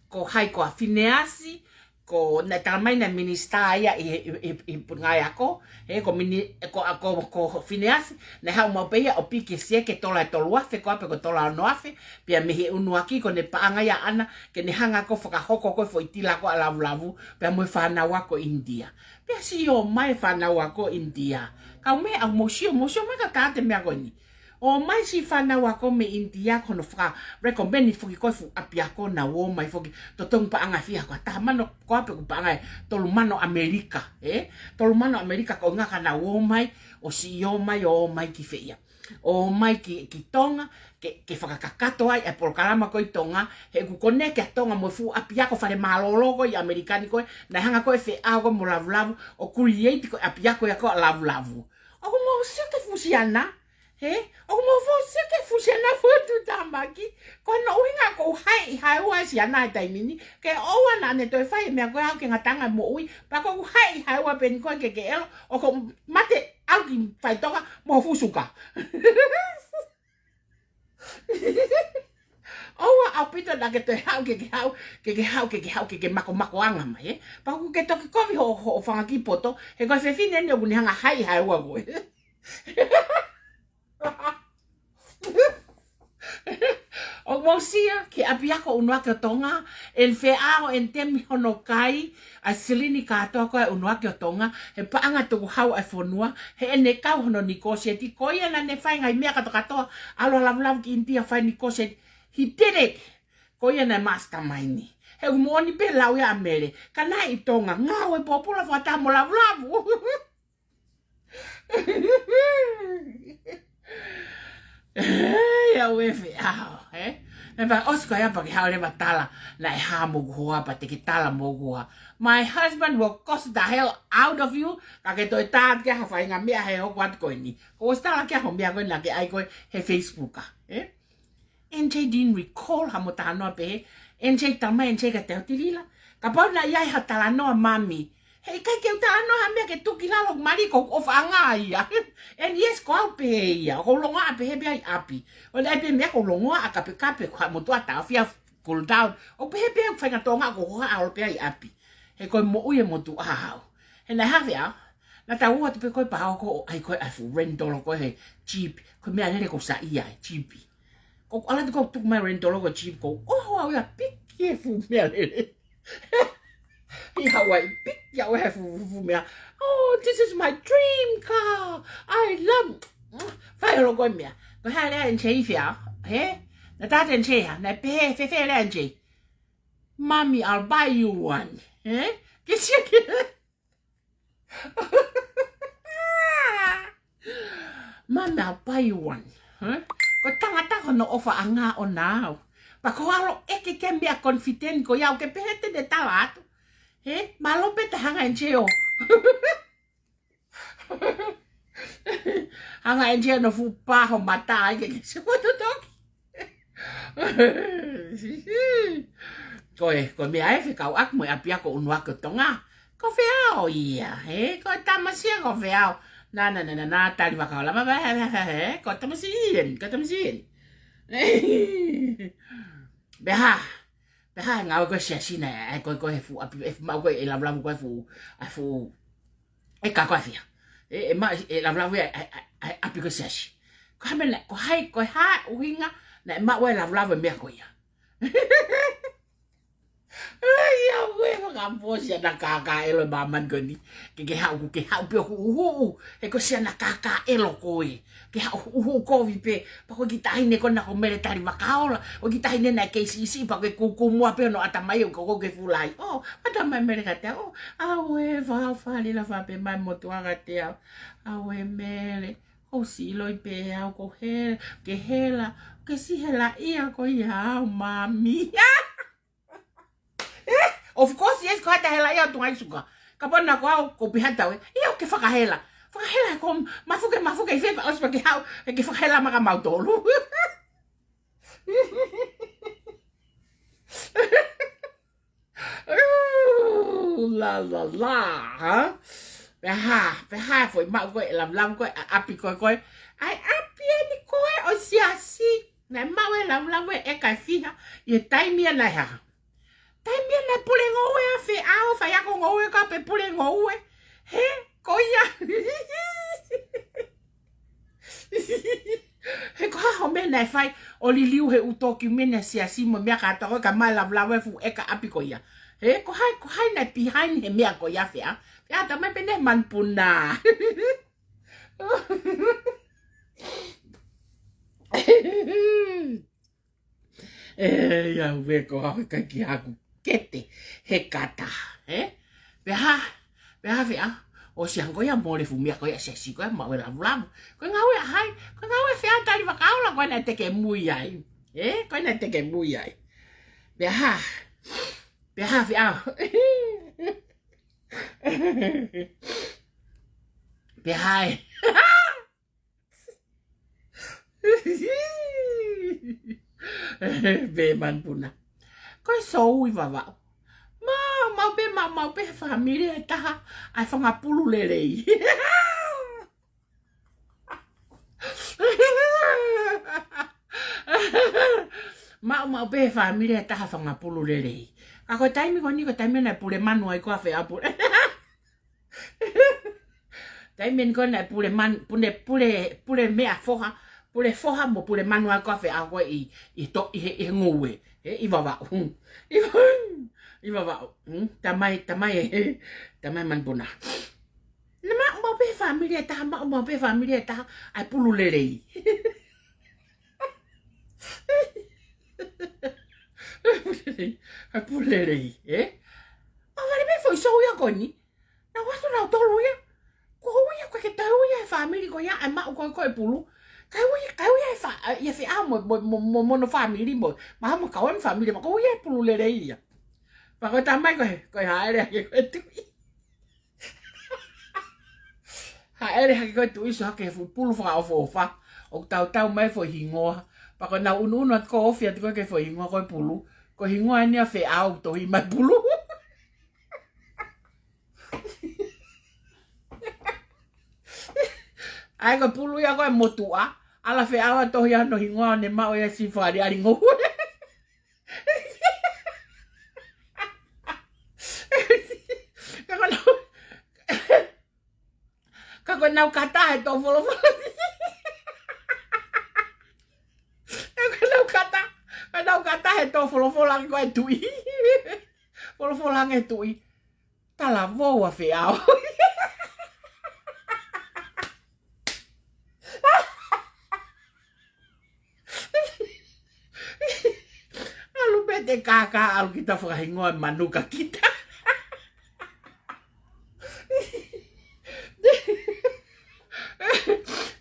ko hai koā, Fineasi, ko, naʻe tala mai naʻe minisitā ia ʻi, ʻi, ʻi, ʻi Potungāue Ako, ē, ko mini-, ko, ko, ko Fineasi, naʻe haʻu maʻu pē ia ʻo piki e sieke tola ʻe tolu afe ko ē pe ko e tola ono afe, pea mei he ʻunuaki ko ʻene paʻanga ia ʻaʻana, ke ne hanga ko ē ʻo fakahoko ko ē foʻi tila ko ē ʻa Lavulavu, pea mo e fānau ako ʻInitia. Pea siʻi ō mai e fānau ako ʻInitia. Kau meʻa ʻoku mou sio, mou sio mai ka tau ʻai e meʻa ko eni. Ō mai siʻi fānau ako mei ʻInitia ko hono faka-recommend foki ko ē e fuʻu ʻapiako naʻa nau ō mai foki, totongi paʻanga fiha ko ē, taha mano ko ē pe ko e paʻanga ʻe tolu mano ʻAmelika, ē? Tolu mano ʻAmelika ko e ʻuhinga ka nau ō mai, ʻosi ō mai, ō mai ki fē ia. ʻO mai ki, ki Tonga, ke, ke fakakakato ai e polokalama ko ē ʻi Tonga, he ʻoku konekiti ʻa Tonga mo e fuʻu ʻapiako fale mālōlō ko ē ʻi ʻAmelika ni ko ē, naʻe hanga ko ē ʻe Feʻao ko ē mo Lavulavu, ʻo create ko ē ʻapiako ia ko ē ʻa Lavulavu. ʻOku mou sio ki he fuʻu siana, hē? ʻOku mou sio ki he fuʻu siana fotu tamaki, ko hono ʻuhinga ʻoku haʻi hae ua e siana he taimi ni, ke ʻoua naʻa ne toe fai e meʻa ko ē ʻo aʻu ki he ngataʻanga e moʻui, pea ʻoku haʻi hae ua pē eni ko ē ke ke ʻelo, ʻoku mate ʻalu ki faʻitoka mo fuʻu suka. ʻOua ʻaupito naʻa ke toe haʻu ke ke haʻu, ke ke haʻu, ke ke haʻu, ke ke makomakoʻanga mai, ē? Pea ʻoku ke toki kovi hoʻo, hoʻo fanga kiʻi poto, he ko e fefine eni ʻoku ne hanga haʻi hae ua koe. ʻOku mou sio ki he ʻapiako ʻUnuaki ʻo Tonga, ʻene Feʻao, ʻene temi hono kai, ʻa e silini kātoa ko ē ʻUnuaki ʻo Tonga, he paʻanga tukuhau ʻa e fonua, heʻene kau hono negotiate, ko ia naʻa ne fai e ngaahi meʻa kātoa kātoa, ʻalu ʻa Lavulavu ki ʻInitia fai e negotiate, he did it. Ko ia naʻe mastermind. He ʻoku moʻoni pē lau ia ʻa Mele, ka naʻe ʻi Tonga, ngāue pōpula fakataha mo Lavulavu. ʻE, ia ʻoe Feʻao, ē? ʻE, pea ʻosi ko ia pea ke haʻu leva ʻo tala, naʻe hā moʻoku hoa pea te ke tala moʻoku hoa. My husband will curse the hell out of you, ka ke toe tā atu ki ai ha faʻahinga meʻa he hoko atu ko eni. Ko ʻosi tala ki ai hoʻo meʻa ko ē naʻa ke ʻai ko ē he Facebook, ē? N J didn't recall ha mo talanoa pehē. N J tala mai, N J ka te au tilila. Kapau naʻe ʻi ai ha talanoa mami. He ʻikai ke u talanoa ha meʻa ke tuki lalo mali ko ʻofa ʻanga ia. And yes, ko au pē ia. ʻOku ou longoaʻa pehē pē ʻi ʻapi. ʻO ʻi ai pē meʻa ʻoku ou longoaʻa kapekape ko ha motuʻa taʻofia cool down. ʻOku pehē pē ʻeku faʻahinga Tonga ʻoku ou hohaʻa holo pē ʻi ʻapi. He ko e moʻui e motuʻa au. He naʻe hā Feʻao? Naʻa tau ō atu pē ko ē pea hoko ʻo ʻai ko ē ʻa e fuʻu rental ko ē he jeep. Ko e meʻalele ʻoku ou saiʻia ai, jeep. Ko ʻeku ʻalu atu ko ē ʻo tuku mai rental ko ē jeep ko ē. ʻOho au ia piki e fuʻu meʻalele. ʻI Hawaii, piki au he fuʻu, fuʻu meʻa. Oh, this is my dream car. I love. Fai holo ko ē meʻa. Ko e hā e lea ʻa N J Feʻao, hē? Naʻe tala ʻe N J hā, naʻe pehē, fēfē e lea ʻa N J? Mommy, I'll buy you one. Hē? Ke sio ki ai. Mommy, I'll buy you one. Hē? Ko e tangata ko hono ʻofa ʻanga ʻoʻona au. Pea ko e ʻalu ʻo ʻeke ki he meʻa confident ko ia ʻoku ke pehē te ne tala atu. Hē? Mālō pē te hanga ʻe N J ʻo hanga ʻe N J ʻo fuʻu pā ho mata ai ke ke sio ko e totoki. Ko e, ko e meʻa ē fekauʻaki mo e ʻapiako ʻUnuaki ʻo Tonga. Ko Feʻao ia, hē? Ko e tamasiʻi ia ko Feʻao. Nā, nā, nā, nā, nā, tali vaka ola, ma, ma, he, he, he, he, ko e tamasiʻi eni, ko e tamasiʻi eni. Pea hā, pea hā e ngāue ko ē siasi naʻe, ʻai ko ē, ko ē he fuʻu ʻapi, ʻe fuʻu maʻu ko ē ʻe Lavulavu ko ē fuʻu, ʻa e fuʻu, ʻe ka ko ē fiha. ʻE, ʻe maʻu, ʻe Lavulavu ʻa e, ʻa e, ʻa e, ʻa e ʻapi ko ē siasi. Ko e hā e meʻa naʻe, ko hai, ko e hā e ʻuhinga naʻe maʻu ai ʻe Lavulavu e meʻa ko ia. ʻAi, ia, ue, maka Ampo siana kākāʻelo ʻe māmani ko eni. Ke ke haʻu, ke haʻu pē ʻo huʻuhuʻu. He ko siana kākāʻelo koe. Ke haʻu huʻuhuʻu kovi pē. Pea ko e kiʻi taʻahine ko ena ko Mele Talivakaola. ʻO e kiʻi taʻahine naʻe kei siʻisiʻi pea ko e kūkū muʻa pē hono ʻatamai ʻo ko ke fulahi. ʻO, ʻatamai Mele kiate au. ʻO, ʻauē, fa, fa, lila fa pē mai motuʻa kiate au. ʻAuē Mele. ʻOsi ʻiloʻi pē au ko hela, ke hela, ke siʻi hela ia ko ia au mami. Eh, of course, yes, ko hata hela ia ʻo tuʻunga ʻi suka. Kapau naʻa ko au, ko pihata we. Ia ke fakahela. Fakahela ko mafuke, mafuke i fepa, ʻosi pea ke haʻu, ke fakahela mai kia mautolu. Ooh, la, la, la, ha? Pea hā, pea hā, foʻi maʻu ko ē, ʻe lavulavu ko ē, ʻa ʻapi ko ē ko ē. ʻAi ʻapi eni ko ē ʻo Siasi. Naʻe maʻu e lavulavu ʻe ʻeka ʻe fiha, ʻi he taimi ia naʻe hā. Taimi ia naʻe pule ngoue ʻa Feʻao, faiako ngoue ka pe pule ngoue. He, ko ia. He ko e hā hoʻo meʻa naʻe fai ʻo liliu he ʻū tokimeni ʻa Siasi mo e meʻa kātoa ko ē kae maʻu e lavulavu e fuʻu ʻeka ʻapi ko ia. He ko hai, ko hai naʻe behind he meʻa ko ia Feʻao. Feʻao talamai pē ʻe he manupuna. ʻE, ia ue ko au he kai ki haku kete he kata, he? Pea hā, pea hā Feʻao, ʻosi ange ko ia mole fuʻu meʻa ko ia Siasi ko ia maʻu e lavulavu. Ko e ngāue ʻa hai, ko e ngāue ʻa Feʻao Talivakaola ko ē naʻe teke mui ai. He? Ko ē naʻe teke mui ai. Pea hā, pea hā Feʻao. Pea hā e. Pea manupuna. Ko e sō ui Vavaʻu. Maʻu, maʻu pē, maʻu, maʻu pē he fāmili ʻe taha ʻa e fanga pulu lelei. Maʻu, maʻu pē he fāmili ʻe taha fanga pulu lelei. Ka ko e taimi ko eni ko e taimi naʻe pule manu ai ko ē ʻa Feʻao pule. Taimi eni ko ē naʻe pule man-, pule, pule, pule meʻa foha, pule foha mo pule manu ai ko ē ʻa Feʻao ko ē ʻi, ʻi to-, ʻi he, ʻi he ngoue, he, ʻi Vavaʻu. ʻI Va-, ʻi Vavaʻu. Hmm? Talamai, talamai e, talamai manupuna. Naʻe maʻu maʻu pē he fāmili ʻe taha, maʻu maʻu pē he fāmili ʻe taha ʻa e pulu lelei. ʻA e pulu lelei, ē? ʻO vale pē foʻi sō ia ko eni. Naʻa ku ʻoatu nautolu ia. Ko au ia, ko e ke tau ia he fāmili ko ia, ʻa e maʻu ko ē ko ē pulu. Kae ui, kae ui ʻa e fa-, ʻa e Feʻao mo, mo, mo, mo, mo hono fāmili mo, mo e hā mo e kau ʻa e fāmili, mo ko au ia he pulu lelei ia. Pea ko e talamai ko e, ko e hāʻele hake ko ē tuʻi. Hāʻele hake ko ē tuʻi ʻo ʻosi hake he fuʻu pulu fakaʻofoʻofa. ʻOku tautau mai foʻi hingoa. Pea ko ʻenau ʻunuʻunu atu ko ē ʻo ofi atu ko ē ki he foʻi hingoa ko ē pulu. Ko e hingoa eni ʻa Feʻao ʻoku tohi mai pulu. ʻA ia ko e pulu ia ko ē motuʻa. ʻAlu ʻa Feʻao ʻo tohi hono hingoa ʻo ne maʻu ia siʻi fakaʻaliʻali ngoue. Ka ko ʻenau, ka ko ʻenau kata he tō folofola. Ka ko ʻenau kata, ka ʻenau kata he tō folofola ko ē tuʻi. Folofola ange tuʻi. Talavou ʻa Feʻao. ʻAlu pē te kākā, ʻalu kita fakahingoa e manu kia kita.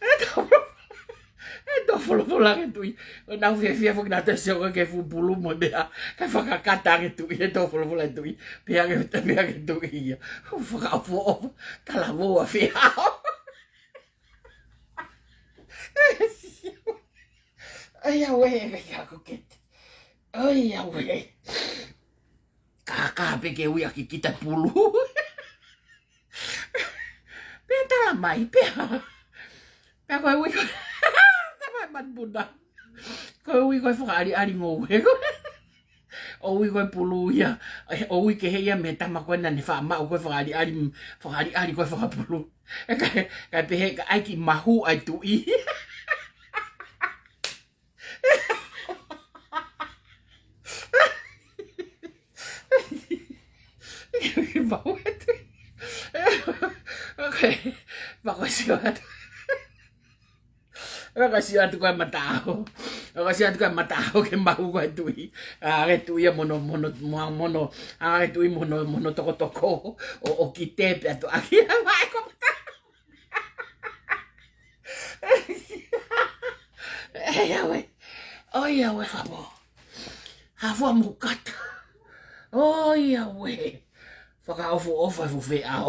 ʻE tō folofola, ʻe tō folofola ange tuʻi. ʻO nau fiefia foki naʻa te sio ko ē ki he fuʻu pulu mo e meʻa. Kae fakakata ange tuʻi, ʻe tō folofola ange tuʻi. Pea ange, pea ange tuʻi ia. ʻO fakaʻofoʻofa, talavou ʻa Feʻao. ʻAi ʻauē, ʻe kai haku kete. ʻAi ʻauē. Kākā pē ke ui ʻaki kita pulu. Pea talamai, pea. Pea ko e ui ko ē. Talamai manupuna. Ko e ui ko ē fakaʻaliʻali ngoue ko ē. ʻO ui ko ē pulu ia. ʻO ui kehe ia mei he tama ko ē naʻa ne faʻa maʻu ko ē fakaʻaliʻali, fakaʻaliʻali ko ē fakapulu. ʻE kae, kae pehē ka ʻai ki mahu ʻa e tuʻi. pau e tui. Okay. Pea ko e sio atu. Pea ko e sio atu ko e mataʻaho. Pea ko e sio atu ko e mataʻaho ke maʻu ko e tui. ʻA e tui ia mo hono, mo hono, mo hono, mo hono, ʻa e tui mo hono, mo hono tokotoko. ʻO, ʻo kite pē atu ʻaki ʻa e vaʻe ko e mataʻaho. ʻOiauē. ʻOiauē, fapo. Hafua mukata. ʻOiauē. Fakaʻofoʻofa e fuʻu feʻao.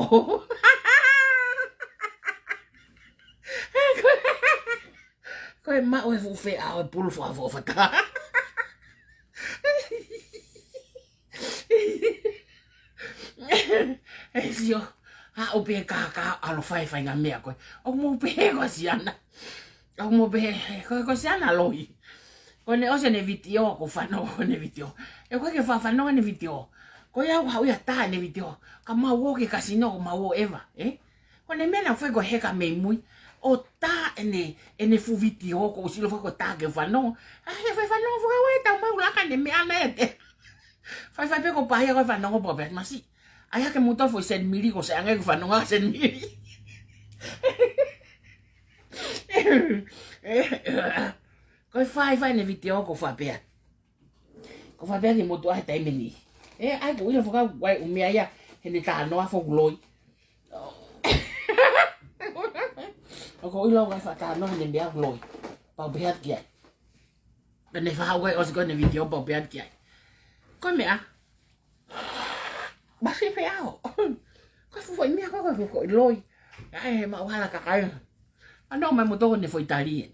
Ko e maʻu e fuʻu feʻao e pulu fakaʻofoʻofa tā. ʻE sio, aʻu pē kākā ʻalu fai faʻahinga meʻa ko ē. ʻOku mou pehē ko Siana. ʻOku mou pehē, ko, ko Siana loi. Ko ʻene ʻosi ʻene vitiō, ko e fanongo ʻene vitiō. ʻE ko e ke fa-, fanongo ʻene vitiō. Ko ia ʻoku haʻu ia tā ʻene vitiō. Ka mau ō ki he kasino, ko mau ō ʻeva, ē? Ko ʻene meʻa naʻa fai ko e heka mei mui. ʻO tā ʻene, ʻene fuʻu vitiō, ko u sio fai ko e tā ke fanongo. ʻA, he fai fanongo fakaue, tau mau laka ʻene meʻa na ʻe te. Faifai pē ko Pahia ko e fanongo pō pē masi. ʻAi hake muto foʻi Seni Mili ko Siana ke fanongo Seni Mili. Ko e faifai ʻene vitiō ko Fapea. Ko Fapea ke motu ʻa he taimi ni. ʻE, ʻai ko ʻilo fakaue ʻumea ia, heʻene tānoa foʻi loi. ʻO ko ʻilo ʻoku ʻai fakatānoa heʻene meʻa loi. Pau pē atu ki ai. Pea ne fakaue ʻosi ko ʻene vitiō pau pē atu ki ai. Ko e meʻa. Masi feʻao. Ko e fuʻu foʻi meʻa ko e, ko e fuʻu foʻi loi. ʻAi he maʻu hala kakai. ʻAnau mai mo toko ne foʻi tali ē.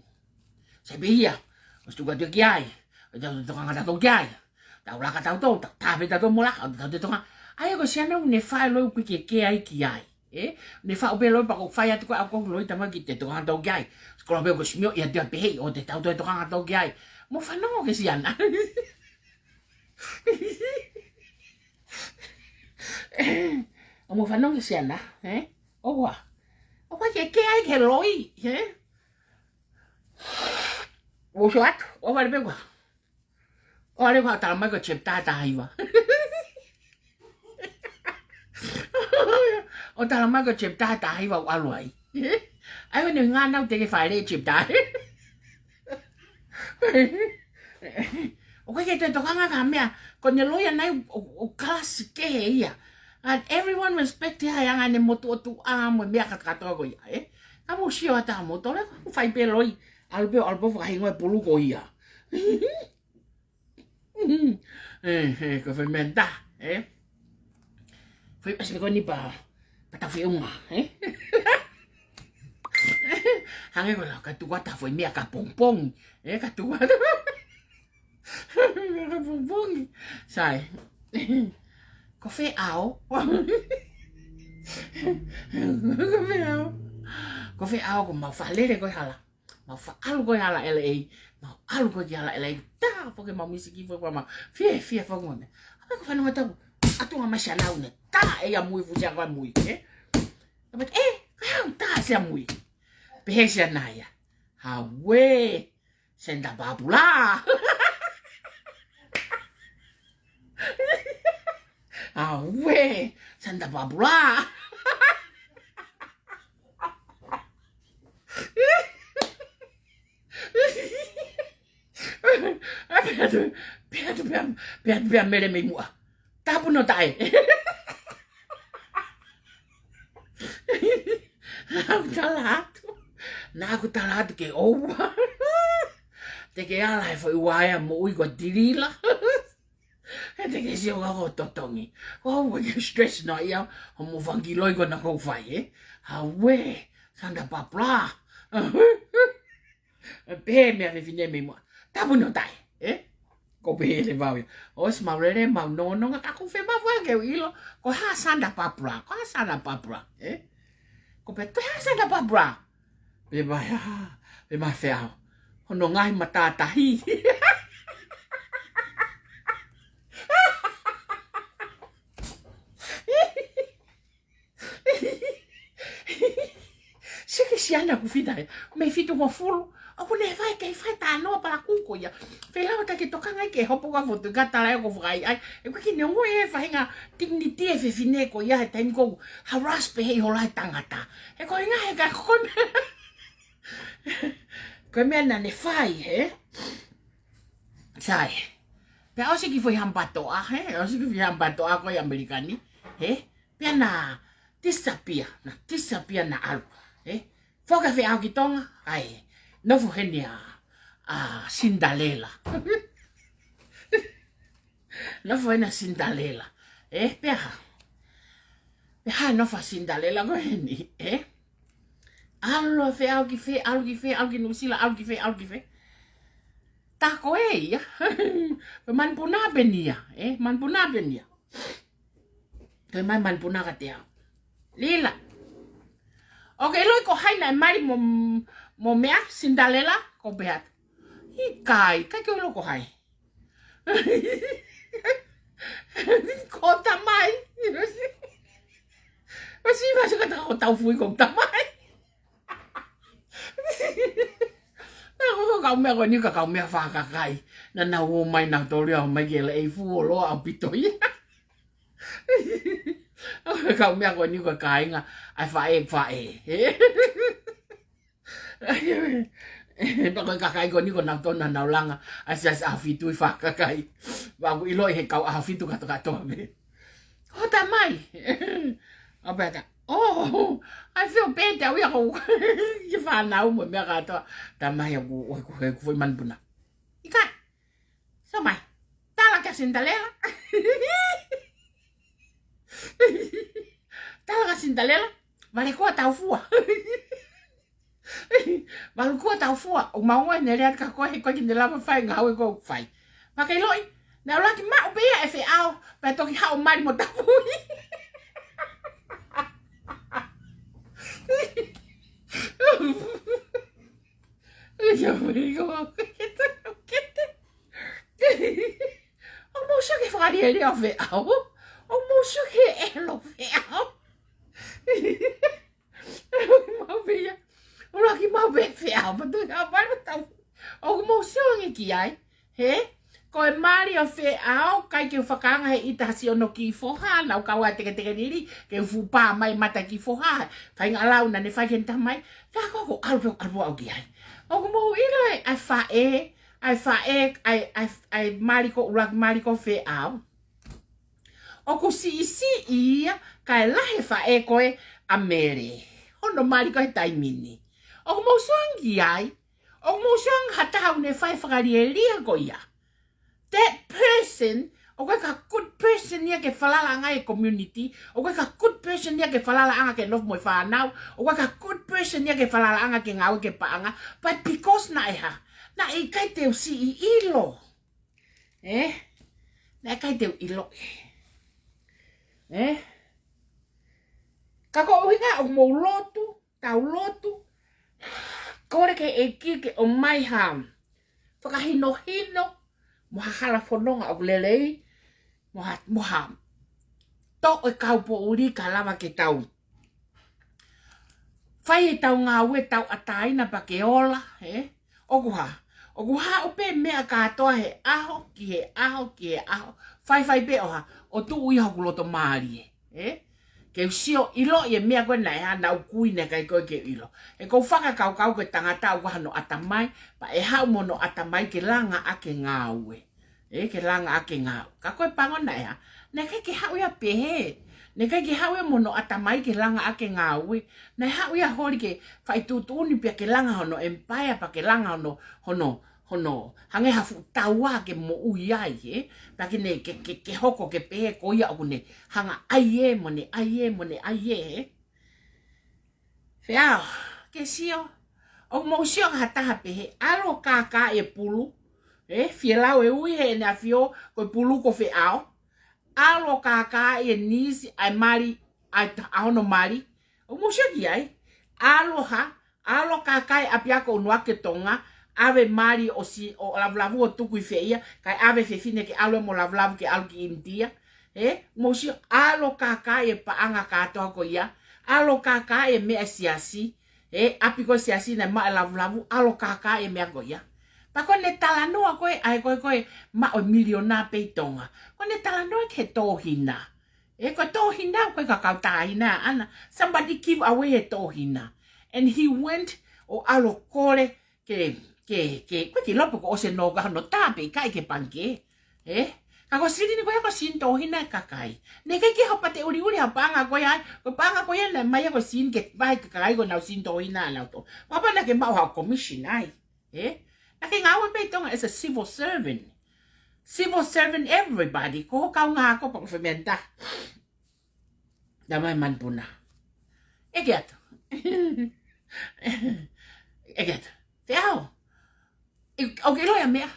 Sai pē ia. ʻOsi tuku atu ki ai. ʻOsi tau tokanga tautolu ki ai. Tau laka tautolu, tau tā pē tautolu mo laka, ʻo tau te tokanga. ʻAi ko Siana ʻoku ne fai loi ʻoku ʻikai ke kē ai ki ai. Ē? Ne fai pē loi pea ko e fai atu ko e ʻalu ko e loi tama ki te tokanga tautolu ki ai. Sikola pē ko Simio ia te pehē ʻo te tau toe tokanga tautolu ki ai. Mou fanongo ki Siana. ʻO mou fanongo ki Siana, ē? ʻOua. ʻOua ke kē ai ki he loi, ē? Mou sio atu, ʻoua leva pē ʻoua. ʻOua leva ʻo tala mai ko e chapter taha hiva. ʻO tala mai ko e chapter taha hiva ʻoku ʻalu ai. ʻAi ʻoua ne ngana ʻoku te ke fai leva chapter. ʻOku ʻikai ke te tokanga ki ha meʻa, ko ʻene loi ʻanai ʻo, ʻo kalasi kehe ia. And everyone respect ia he anga ʻene motuʻa tuʻa mo e meʻa kātoa ko ia, ē? Ka mou sio atu mo tole, ko e fai pē loi, ʻalu pē, ʻalu pē fakahingoa e pulu ko ia. ʻE, ʻe, ko e fai meʻa tā, ē? Fai ʻasi pē ko eni pea, pea tau feʻunga, ē? Hangē ko e lau, ka tuku atu ha foʻi meʻa ka pongipongi, ē, ka tuku atu. Ka pongipongi. Sai. Ko e feʻao. Ko e feʻao. Ko e feʻao ko mau fakalele ko e hala. Mau faʻalu ko e hala L A. Mau ʻalu ko e ki hala L A. Tā foki mau misiki foki mau. Fiefia foki mau. ʻAi ko e fanongo tau. ʻAtu ngā masi anau ne. Tā e ia mui fusia ko e mui. Ē? Ka pē, ē, ka hau tā sia mui. Pehē sia naia. Hauē. Santa Barbara. Hauē. Santa Barbara. Pea atu, pea atu, pea, pea atu, pea mele mei muʻa. Tapu no tae. Naʻa ku tala atu. Naʻa ku tala atu ke ʻoua. Te ke ala he foʻi uaea moʻui ko Tilila. He te ke sio ka ko totongi. ʻOua ke stress na ia, hoʻomo fanga kiʻi loi ko ena ʻoku fai, ē? Hauē, Santa Barbara. Pehē meʻa fefine mei muʻa. Tapu no tae, ē? Ko pehē leva ia. ʻOsi mau lele, mau nongonongo, ka ʻoku ou fiemaʻu ke u ʻilo. Ko e hā Santa Barbara, ko e hā Santa Barbara, ē? Ko pehē, ko e hā Santa Barbara. Pea mai, ha, pea mai feʻao. Hono ngaahi matātahi. Siki Siana ʻoku fita ē. Mei fitungofulu. ʻO Ko ʻene fai, kei fai talanoa palakū ko ia. Fēlau ta ke tokanga ai ki he hopo ka fotu ka tala ʻe ko fai ai. ʻE ko ʻene ongoʻi e faʻahinga dignity e fefine ko ia he taimi ko harass pē he ʻi hola he tangata. He ko e ngaahi he ka ko e meʻa. Ko e meʻa naʻa ne fai, hē? Sai. Pea ʻosi ki foʻi hampatoʻa, hē? ʻOsi ki foʻi hampatoʻa ko ē ʻAmelika ni, hē? Pea na disappear, na disappear na ʻalu, hē? Foki ʻa Feʻao ki Tonga, ʻai, nofo heni ʻa, ʻa Cinderella. Nofo heni ʻa Cinderella. Ē, pea hā? Pea hā e nofo ʻa Cinderella ko heni, ē? ʻAlu ʻa Feʻao ki fē, ʻalu ki fē, ʻalu ki Nuʻusila, ʻalu ki fē, ʻalu ki fē. Tā ko ē ia. Ko e manupuna pē eni ia, ē? Manupuna pē eni ia. Toe mai manupuna kiate au. Lila. ʻOku ke ʻiloʻi ko hai naʻe mali mo, mo meʻa, Cinderella, ko Beata. ʻIkai, ʻikai ke u ʻilo ko hai. Ko Tamai. Masi, masi ka taka ko Taufui ko Tamai. Naʻa ko e kau meʻa ko eni ko e kau meʻa fakakai. Naʻa nau ō mai nautolu ia ō mai ke la ei fuoloa ʻaupito ia. Kau meʻa ko eni ko e kāinga, ʻai faʻē, faʻē. Pea ko e kakai ko eni ko nautolu naʻa nau langa ʻa Siasi ʻAhofitu ʻi fakakai. Pea ʻoku ʻiloʻi he kau ʻAhofitu kātoa kātoa pē. Ko Tamai. ʻO Beata. Oh, I feel bad, ʻa ia ko e fānau mo e meʻa kātoa. Tamai ʻoku, ʻoku, ʻoku, ʻoku foʻi manupuna. ʻIkai. Sio mai. Tala kia Cinderella. Tala kia Cinderella. Vale koa tau fua. Vale koa tau fua. ʻOku mau ongoʻi ʻene lea ka ko e he ko e ʻikai ke ne lava fai ngāue ko ē ʻoku fai. Pea ke ʻiloʻi, naʻe ʻuluaki maʻu pē ia ʻe Feʻao, pea toki haʻu ʻo mali mo Taufui. Ia, mai ko, kete, kete. ʻOku mau sio ki he fakalielia ʻo Feʻao. ʻOku mau sio ki he ʻelo ʻo Feʻao. Mau pē ia. ʻUluaki mau pē Feʻao, pea toki haʻu mali mo Taufui. ʻOku mau sio ange ki ai. Hē? Ko e mali ʻo Feʻao, ʻikai ke u fakaanga he ʻita ha siʻi ʻono kiʻi foha, naʻa ku kau ʻa e teketeke lili, ke u fuʻu pā mai mata kiʻi foha, faʻahinga lau naʻa ne fai ki heʻene tamai, ka ko ʻeku ʻalu pē, ʻalu pē au ki ai. ʻOku mou ʻilo ē, ʻa e faʻē, ʻa e faʻē, ʻa e, ʻa e, ʻa e mali ko, ʻuluaki mali ko Feʻao. ʻOku siʻisiʻi ia, kae lahi e faʻē ko ē ʻa Mele. Hono mali ko ē he taimi ni. ʻOku mou sio ange ki ai, ʻoku mou sio ange ha taha ʻoku ne fai e fakalielia ko ia. That person, ʻoku ʻikai ko ha good person ia ke falalaʻanga e community, ʻoku ʻikai ko ha good person ia ke falalaʻanga ke nofo mo e fānau, ʻoku ʻikai ko ha good person ia ke falalaʻanga ke ngāue ki he paʻanga, but because naʻe hā, naʻe ʻikai te u siʻi ʻilo. Ē? Naʻe ʻikai te u ʻilo. Ē? Ka ko e ʻuhinga ʻoku mou lotu, tau lotu, kole ki he ʻEiki ke ʻomai ha fakahinohino, mo ha hala fononga ʻoku lelei, mo ha, mo ha toʻo e kaupoʻuli ka lava ke tau fai ʻetau ngāue tauʻatāina pea ke ola, ē? ʻOku hā, ʻoku haʻu pē meʻa kātoa he ʻaho, ki he ʻaho, ki he ʻaho. Faifai pē ʻo hā, ʻo tuʻu ia hoku loto mālie, ē? Ke u sio ʻiloʻi e meʻa ko ē naʻe hā, naʻa ku ʻikai ko ē ke u ʻilo. He ʻoku ou fakakaukau ko e tangata ʻoku ʻi ai hono ʻatamai, pea ʻe haʻu mo hono ʻatamai ke langa ʻaki e ngāue. Ē, ke langa ʻaki e ngāue. Ka ko e pango naʻe hā, naʻe ʻikai ke haʻu ia pehē. Naʻe ʻikai ke haʻu ia mo hono ʻatamai ke langa ʻaki e ngāue. Naʻe haʻu ia holi ke fai tuʻutuʻuni pea ke langa hono empire, pea ke langa hono, hono, hono, hangē ha fuʻu taua ke moʻui ai, ē? Pea ke ne, ke, ke, ke hoko ke pehē ko ia ʻoku ne hanga ʻai ē, mo ne ʻai ē, mo ne ʻai ē, ē? Feʻao, ke sio. ʻOku mou sio ki ha taha pehē, ʻalu ʻo kākaaʻi e pulu. Ē, fielau e ui heʻene ʻafio, ko e pulu ko Feʻao. ʻAlu ʻo kākaaʻi e nisi, ʻa e mali, ʻa e ta-, ʻa hono mali. ʻOku mou sio ki ai. ʻAlu ʻo hā, ʻalu ʻo kākaaʻi ʻapiako ʻUnuaki Tonga, ʻave mali ʻo si-, ʻo lavulavu ʻo tuku ʻi fē ia, kae ʻave fefine ke ʻalu mo lavulavu ke ʻalu ki ʻInitia. Ē, mou sio, ʻalu ʻo kākaaʻi e paʻanga kātoa ko ia, ʻalu ʻo kākaaʻi e meʻa e siasi, He ʻapi ko e siasi naʻe maʻu e lavulavu, ʻalu ʻo kākaaʻi e meʻa ko ia. Pea ko ʻene talanoa ko ē, ʻa e ko ē, ko e maʻu e miliona pē ʻi Tonga. Ko ʻene talanoa ki he tōhina. Ē, ko e tōhina, ko e kakau tāhina ʻaʻana. Somebody give away e tōhina. And he went ʻo ʻalu ʻo kole ke, ke, ke, ko e kiʻi lope ko ʻosi nō ka hono tā pē ʻikai ke pangikē. Ē? Ka ko e silini ko ia ko e silini tōhina e kakai. Naʻe ʻikai ke haʻu pē ʻo ʻuliʻuli ha paʻanga ko ia, ko e paʻanga ko ia naʻe ʻomai ia ko e silini ke vahe ki he kakai ko ʻenau silini tōhina ʻanautolu. Pea pau naʻa ke maʻu ha commission ai. Ē? Naʻa ke ngāue pē ʻi Tonga as a civil servant. Civil servant everybody. Ko ho kaungā ako pea ko e fēmea nta. Tamai manupuna. ʻEke atu. ʻEke atu. Feʻao. ʻI, ʻoku ke ʻilo ia meʻa.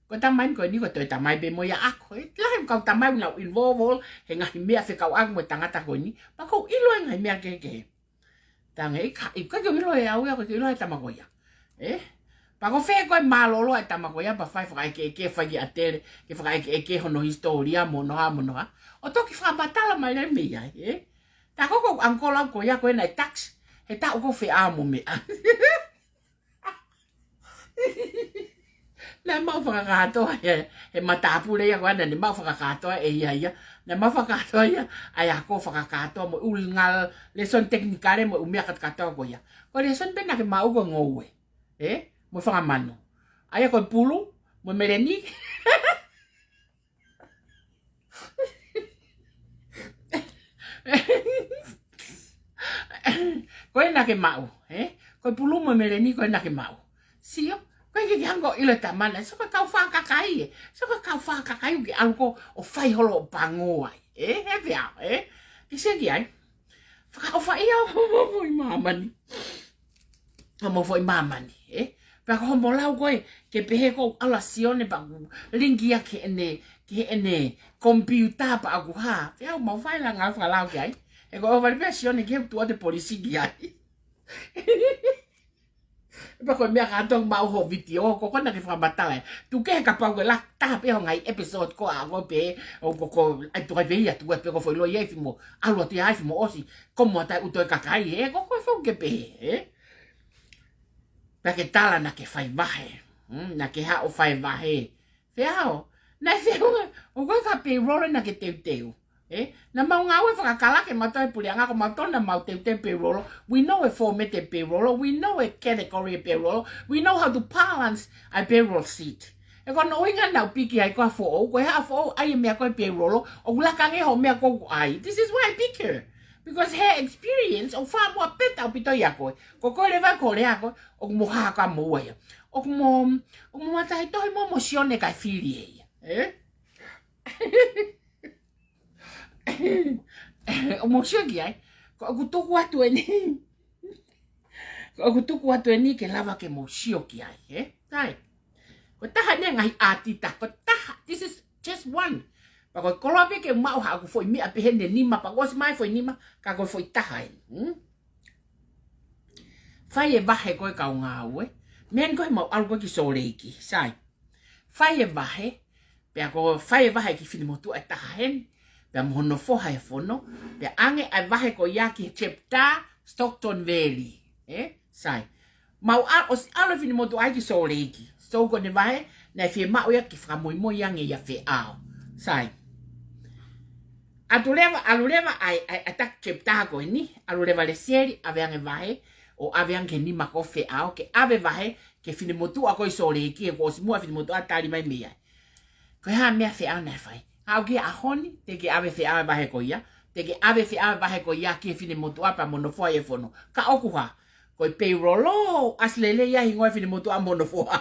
Ko e tamai ko eni ko e toe tamai pē mo ia ʻaʻaku. Ē, lahi e kau tamai ʻoku nau involve he ngaahi meʻa fekauʻaki mo e tangata ko eni. Pea ʻoku ou ʻilo e ngaahi meʻa kehekehe. Tangi, ʻikai, ʻikai ke u ʻilo ʻe au ia, ʻikai ke u ʻilo e tama ko ia. Ē? Pea ko fē ko e mālōlō e tama ko ia, pea fai fakaʻekeʻeke, fai ki ʻatele, ke fakaʻekeʻeke hono hisitōlia, mo hono hā, mo hono hā. ʻO toki fakamatala mai leva mei ai, ē? Tā ko ʻeku uncle ko ia ko ē naʻe tax, he taʻu ko ē feʻao mo meʻa. Naʻe maʻu fakakātoa he, he matāpule ia ko ē naʻa ne maʻu fakakātoa ʻe ia ia. Naʻe maʻu fakakātoa ia, ʻa e ako fakakātoa mo e ʻulunga lēsoni tekinikale mo e ʻū meʻa kātokātoa ko ia. Ko e lēsoni pē naʻa ke maʻu ko e ngoue. Ē? Mo e fanga manu. ʻA ia ko e pulu, mo e meleni. Ko ē naʻa ke maʻu, ē? Ko e pulu mo e meleni ko ē naʻa ke maʻu. Sio, ʻikai ke ke hanga ʻo ʻilo e tama na, sio ko e kau fakakakai, ē? Sio ko e kau fakakakai ʻoku ke ʻalu ko ē ʻo fai holo ʻo pango ai, ē? He feʻao, ē? Ke sio ki ai. Fakaʻofaʻia hoʻomou foʻi māmani. Hoʻomou foʻi māmani, ē? Pea ko hoʻomou lau ko ē, ke pehē ko ʻAla Sione pea ʻoku linki ia ki heʻene, ki heʻene komipiuta pea ʻoku hā. Feʻao, mau fai la ngā fakalao ki ai. He ko e ʻohovale pē ʻa Sione ki he tuʻu ʻa e polisi ki ai. Pea ko e meʻa kātoa ʻoku maʻu ho vitiō, ko ē naʻa ke fakamatala ē. Tuku kehe kapau ko e la taha pē ho ngaahi episode ko ā ko ē pē, ʻo ko, ko, ʻai tuku ai pē ia, tuku ai pē ko e foʻi loia ʻi fimo, ʻalu atu ia ʻi fimo ʻosi, ko mo ata ʻuto e kakai, ē, ko, ko e fou ke pē, ē. Pea ke tala naʻa ke fai vahe. Hmm, naʻa ke haʻu ʻo fai vahe. Feʻao. Naʻe feʻunga, ʻoku ʻikai ko e payroll naʻa ke teuteu. Ē? Naʻa mau ngāue fakakala ke mau toe puleʻanga ko mau tona mau teuteu payroll. We know e format e payroll. We know e category e payroll. We know how to balance a payroll sheet. Ē ko hono ʻuhinga naʻa ku piki ai ko e foʻou, ko e hā foʻou ʻai e meʻa ko e payroll, ʻoku laka ange hoʻo meʻa ko ē ʻoku ʻai. This is why I pick her. Because her experience ʻoku far more better ʻaupito ia ko ē. Ko koe leva ko e lea ko ē, ʻoku mo hā ka mo ua ia. ʻOku mo, ʻoku mo mataʻitohi mo mo Sione kae fili ē ia. Ē? ʻOku mo sio ki ai. Ko ʻeku tuku atu eni. Ko ʻeku tuku atu eni ke lava ke mo sio ki ai, ē? Sai. Ko e taha eni e ngaahi ʻātita, ko e taha, this is just one. Pea ko e koloa pē ke maʻu haʻaku foʻi meʻa pehē ni ʻe nima, pea kuo ʻosi mai foʻi nima, ka ko e foʻi taha eni. Hmm? Fai e vahe ko ē kau ngāue. Meʻa ni ko ē he mau ʻalu ko ē ki Sōleki, sai. Fai e vahe, pea ko e fai e vahe ki he finemotuʻa ʻe taha heni, pea mo hono foha he fono, pea ʻange ʻa e vahe ko ia ki he chapter Stockton Valley. Ē? Sai. Mau ʻa, ʻosi ʻalu e finemotuʻa ia ki Sōleki. So ko ʻene vahe, naʻe fiemaʻu ia ke fakamoimoi ange ia feʻao. Sai. ʻAlu leva, ʻalu leva ʻa e, ʻa e, ʻa e taki chapter ko eni, ʻalu leva Lesieli, ʻave ange vahe, ʻo ʻave ange ki he nima ko ē feʻao, ke ʻave vahe, ki he finemotuʻa ko ē ʻi Sōleki, he kuo ʻosi muʻa finemotuʻa tali mai mei ai. Ko e hā e meʻa feʻao naʻe fai. Haʻu ki he ʻaho ni, teʻeki ʻave feʻao e vahe ko ia. Teʻeki ʻave feʻao e vahe ko ia ki he finemotuʻa pea mo hono foha he fono. Ka ʻoku hā. Ko e payroll, ʻasi lelei ia e hingoa e finemotuʻa mo hono foha.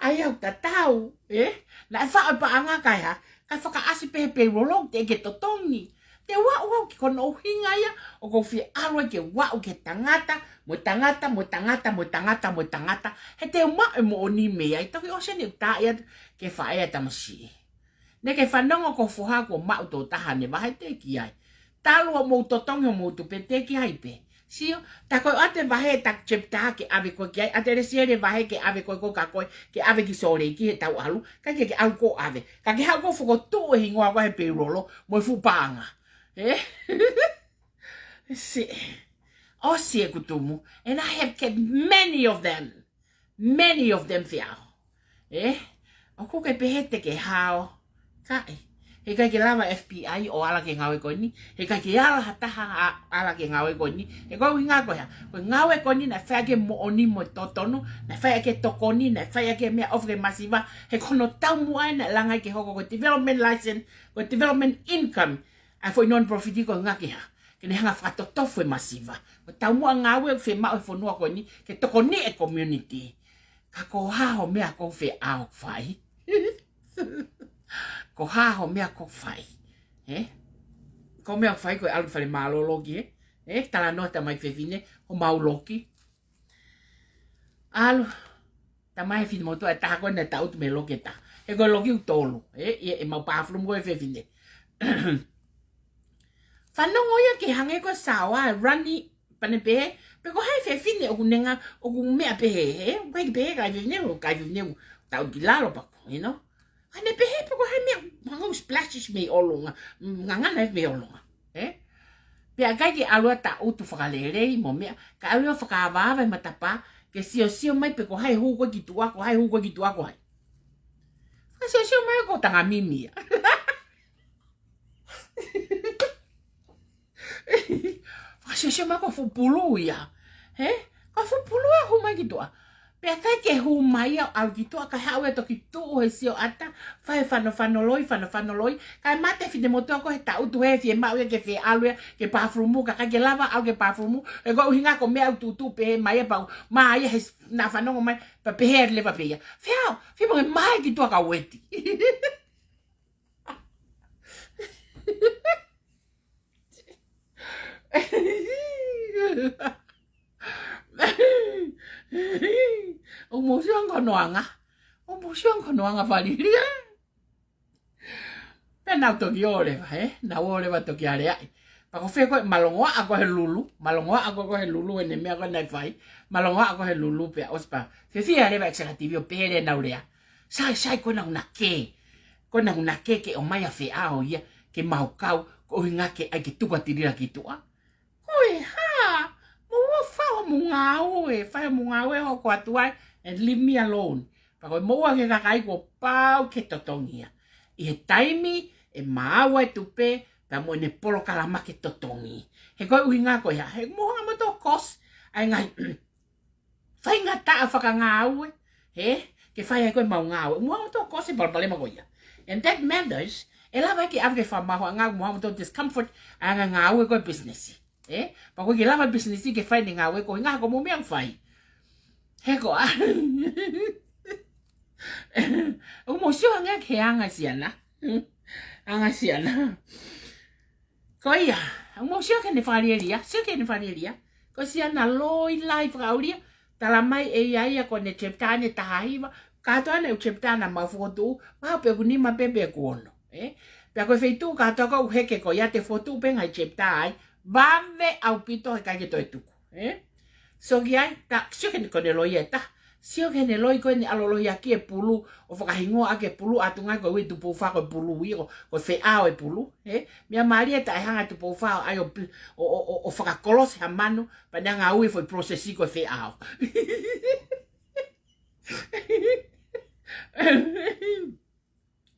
ʻAi au tatau, ē? Naʻe faʻo e paʻanga kae hā, kae fakaʻasi pē he payroll, teʻeki ke totongi. Te u aʻu au ki hono ʻuhinga ia, ʻoku ou fie ʻalu ai ke u aʻu ki he tangata, mo e tangata, mo e tangata, mo e tangata, mo e tangata. He te u maʻu e moʻoni mei ai, toki ʻosi eni ʻeku tā ia ke faʻē e tamasiʻi. Naʻa ke fanongo ko e foha kuo maʻu tō taha ʻene vahe, teʻeki ai. Talu hoʻomou totongi hoʻomou tupe, teʻeki ai pē. Sio, tā ko e ʻoatu e vahe taki chapter ke ʻave koe ki ai, ʻatu ʻe Lesieli e vahe ke ʻave koe ko ē ka ko ē, ke ʻave ki Sōleki he tau ʻalu, ʻikai ke ke ʻalu koe ʻo ʻave. Ka ke haʻu koe ʻo fokotuʻu e hingoa ko ē he payroll, mo e fuʻu paʻanga. Eh? Si. ʻOsi ʻeku tumu. And I have kept many of them. Many of them, Feʻao. Eh? ʻOku ke pehē te ke hao. Kae. He ʻikai ke lava F B I ʻo ala ki he ngāue ko eni. He ʻikai ke ala ha taha ʻo ala ki he ngāue ko eni. He ko e ʻuhinga ko e hā? Ko e ngāue ko eni naʻe fai ʻaki e moʻoni mo e totonu. Naʻe fai ʻaki e tokoni. Naʻe fai ʻaki e meʻaʻofa ki he masiva. He ko hono taumuʻa ē naʻe langa ai ke hoko ko e development license. Ko e development income. ʻA e foʻi non-profit ko e ʻuhinga ke hā? Ke ne hanga ʻo fakatotofu e masiva. Ko e taumuʻa ngāue ʻoku fiemaʻu he fonua ko eni, ke tokoniʻi e community. Ka ko e hā hoʻo meʻa ʻoku Feʻao fai? Ko e hā hoʻo meʻa ʻoku fai? He? Ko e meʻa ʻoku fai ko e ʻalu ki falemālō ʻo loki, he? He? Talanoa tamai fefine, ʻo mau loki. ʻAlu, tamai fefine motuʻa ʻe taha ko ē naʻe tangutu mei he loki ʻe taha. He ko e loki ʻoku tolu, he? ʻI he, ʻemau bathroom ko ē fefine. Fanongo ia ke hangē ko e saoa, e rani, pea ne pehē, pe ko hai fefine ʻoku ne ngā, ʻoku meʻa pehē, he? ʻOku ʻikai ke pehē, kai fefine, ʻoku kai fefine, ʻoku tangutu ki lalo pē, you know? Ka ne pehē pe ko hai meʻa, hangē ʻoku splashes mei ʻolunga, ngangana ē mei ʻolunga, he? Pea ʻikai ke ʻalu ʻo tangutu fakalelei mo meʻa, ka ʻalu ʻo fakaavaava e matapā, ke siosio mai pe ko hai hū ko ē ki tuʻa, ko hai hū ko ē ki tuʻa, ko hai. Fakasiosio mai ko e tangata mimi ia. Fakasiosio mai ko e fuʻu pulu ia. He? Ko e fuʻu pulu ia hū mai ki tuʻa. Pea ʻikai ke hū mai ia ʻo ʻalu ki tuʻa, kae haʻu ia ʻo toki tuʻu he sioʻata, fai e fanofano loi, fanofano loi, kae mate fefine motuʻa ko ē he tangutu he fiemaʻu ia ke fie ʻalu ia ki he bathroom, ka ʻikai ke lava ʻalu ki he bathroom, he ko e ʻuhinga ko e meʻa ʻoku tuʻutuʻu pehē mai ia pau, mai ia he s-, naʻa fanongo mai, pea pehē leva pē ia. Feʻao, fie mo ke mai ki tuʻa ka ueti. ʻOku mou sio ange ko hono anga. ʻOku mou sio ange ko hono anga falilia. Pea nau toki ō leva, he? Nau ō leva toki aleaʻi. Pea ko fē ko ē, malongoaʻa ko ē he lulu, malongoaʻa ko ē he lulu ʻene meʻa ko ē naʻe fai, malongoaʻa ko ē he lulu pea ʻosi pea. Fiefia leva executive ʻo pehē leva ʻenau lea. Sai, sai, ko ena ʻoku na kē. Ko ena ʻoku na kē ke ʻomai ʻa Feʻao ia, ke mau kau, ko e ʻuhinga ke ʻai ke tuku ʻa Tilila ki tuʻa. Ko e hā, mou ō ʻo fai hoʻomou ngāue, fai hoʻomou ngāue ʻo hoko atu ai, and leave me alone. Pea ko e moʻua ki he kakai kuo pau ke totongi ia. ʻI he taimi ʻe maau ai e tupe, pea mo ʻene polokalama ke totongi. He ko e ʻuhinga ko e hā, he mou hanga moutolu ʻo kosi ʻa e ngaahi faingataʻa fakangāue, he, ke fai ai ko ē ʻemau ngāue. Mou hanga moutolu ʻo kosi e palopalema ko ia. And that matters, ʻe lava ke ʻave ki he fakamaauʻanga, mou hanga moutolu ʻo discomfort ʻa e anga e ngāue ko ē business. He? Pea ko e ʻikai ke lava business ke fai ʻene ngāue ko e ʻuhinga ko hoʻomou meʻa ʻoku fai. He ko e hā. ʻOku mou sio ange ki he anga e siana. Anga e siana. Ko ia, ʻoku mou sio ki heʻene fakalielia, sio ki heʻene fakalielia. Ko e siana loi lahi fakaʻulia, talamai ʻe ia ia ko ʻene chapter ʻe taha hiva, kātoa ʻene ʻū chapter naʻa mau fokotuʻu, mahalo pē ʻoku nima pē pe ʻoku ono. Ē? Pea ko e feituʻu kātoa ko ē ʻoku heke ko ia te fokotuʻu pē ngaahi chapter ai, vave ʻaupito he ʻikai ke toe tuku. Ē? Sio ki ai, ta, sio ki heʻene ko ʻene loi ʻe taha. Sio ki heʻene loi ko ē ʻene ʻalu ʻo lohiakiʻi e pulu, ʻo fakahingoa ʻaki e pulu, ʻatunga ko e ui Tupou Fā ko e pulu ia, ko, ko e feʻao e pulu, ē? Meʻa mālie taʻehanga Tupou Fā ʻo ʻai ʻo pi-, ʻo, ʻo, ʻo, ʻo fakakolosi ha manu, pea ne hanga ʻo ui e foʻi process ko e feʻao.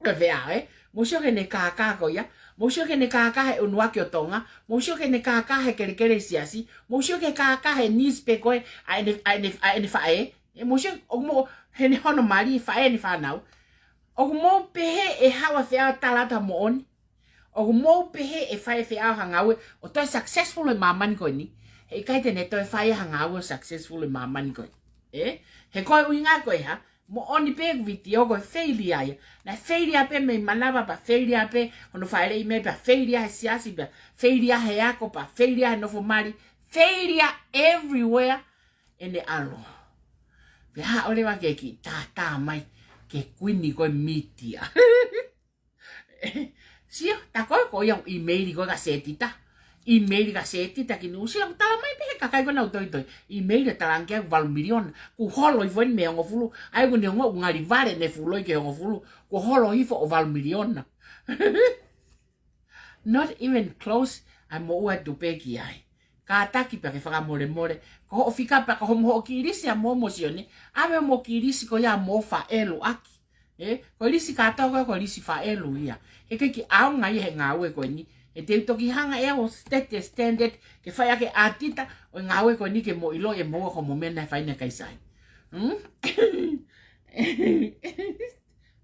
Ko e feʻao, ē? Mou sio ki heʻene kākā ko ia. Mou sio ki heʻene kākā he ʻUnuaki ʻo Tonga. Mou sio ki heʻene kākā he kelekele siasi. Mou sio ki he kākā he niece pē ko ē ʻa ʻene, ʻa ʻene, ʻa ʻene faʻē. Ē, mou sio, ʻoku mou, heʻene hono mali, faʻē ʻene fānau. ʻOku mou pehē ʻe haʻu ʻa feʻao ʻo tala atu ha moʻoni? ʻOku mou pehē ʻe fai ʻe feʻao ha ngāue ʻo toe successful he māmani ko eni? He ʻikai te ne toe fai ha ngāue ʻo successful he māmani ko eni. Ē? He ko e ʻuhinga ko e hā, moʻoni pē ʻeku vitiō ko e failure ia. Naʻe failure pē mei manava pea failure pē hono fāʻeleʻi mai pea failure he siasi pea failure he ako pea failure he nofo mali. Failure everywhere ʻene ʻalu. Pea haʻu leva ke kiʻi tātā mai ki he kuini ko e mītia. Sio, tā ko ē ko ia ʻū ʻīmeili ko ē kia Setita. ʻĪmeili kia Setita ki Nuʻusila, ʻoku talamai pē he kakai ko ē naʻa nau toitoi. ʻĪmeili ʻo talaange ʻoku valu miliona. Kuo holo hifo eni mei he hongofulu. ʻA ia ʻoku ne ongoʻi ʻoku ngali vale ʻene fuʻu loi ki he hongofulu. Kuo holo hifo ʻo valu miliona. Not even close ʻa e moʻua ʻe tupe ki ai. Kātaki pea ke fakamolemole. Ko hoʻo fika pea ko homo hoʻo kiʻi lisi ʻa mo mo Sione. ʻAve mo kiʻi lisi ko ia mo faʻelu ʻaki. Ē, ko e lisi kātoa ko e, ko e lisi faʻelu ia. He ʻikai ke ʻaonga ia he ngāue ko eni. He te u toki hanga ʻe au ʻo state standard ke fai ʻaki ʻa e ʻatita ʻo e ngāue ko eni ke mo ʻiloʻi ʻe moua ko homo meʻa naʻe fai naʻe ʻikai sai. Hmm?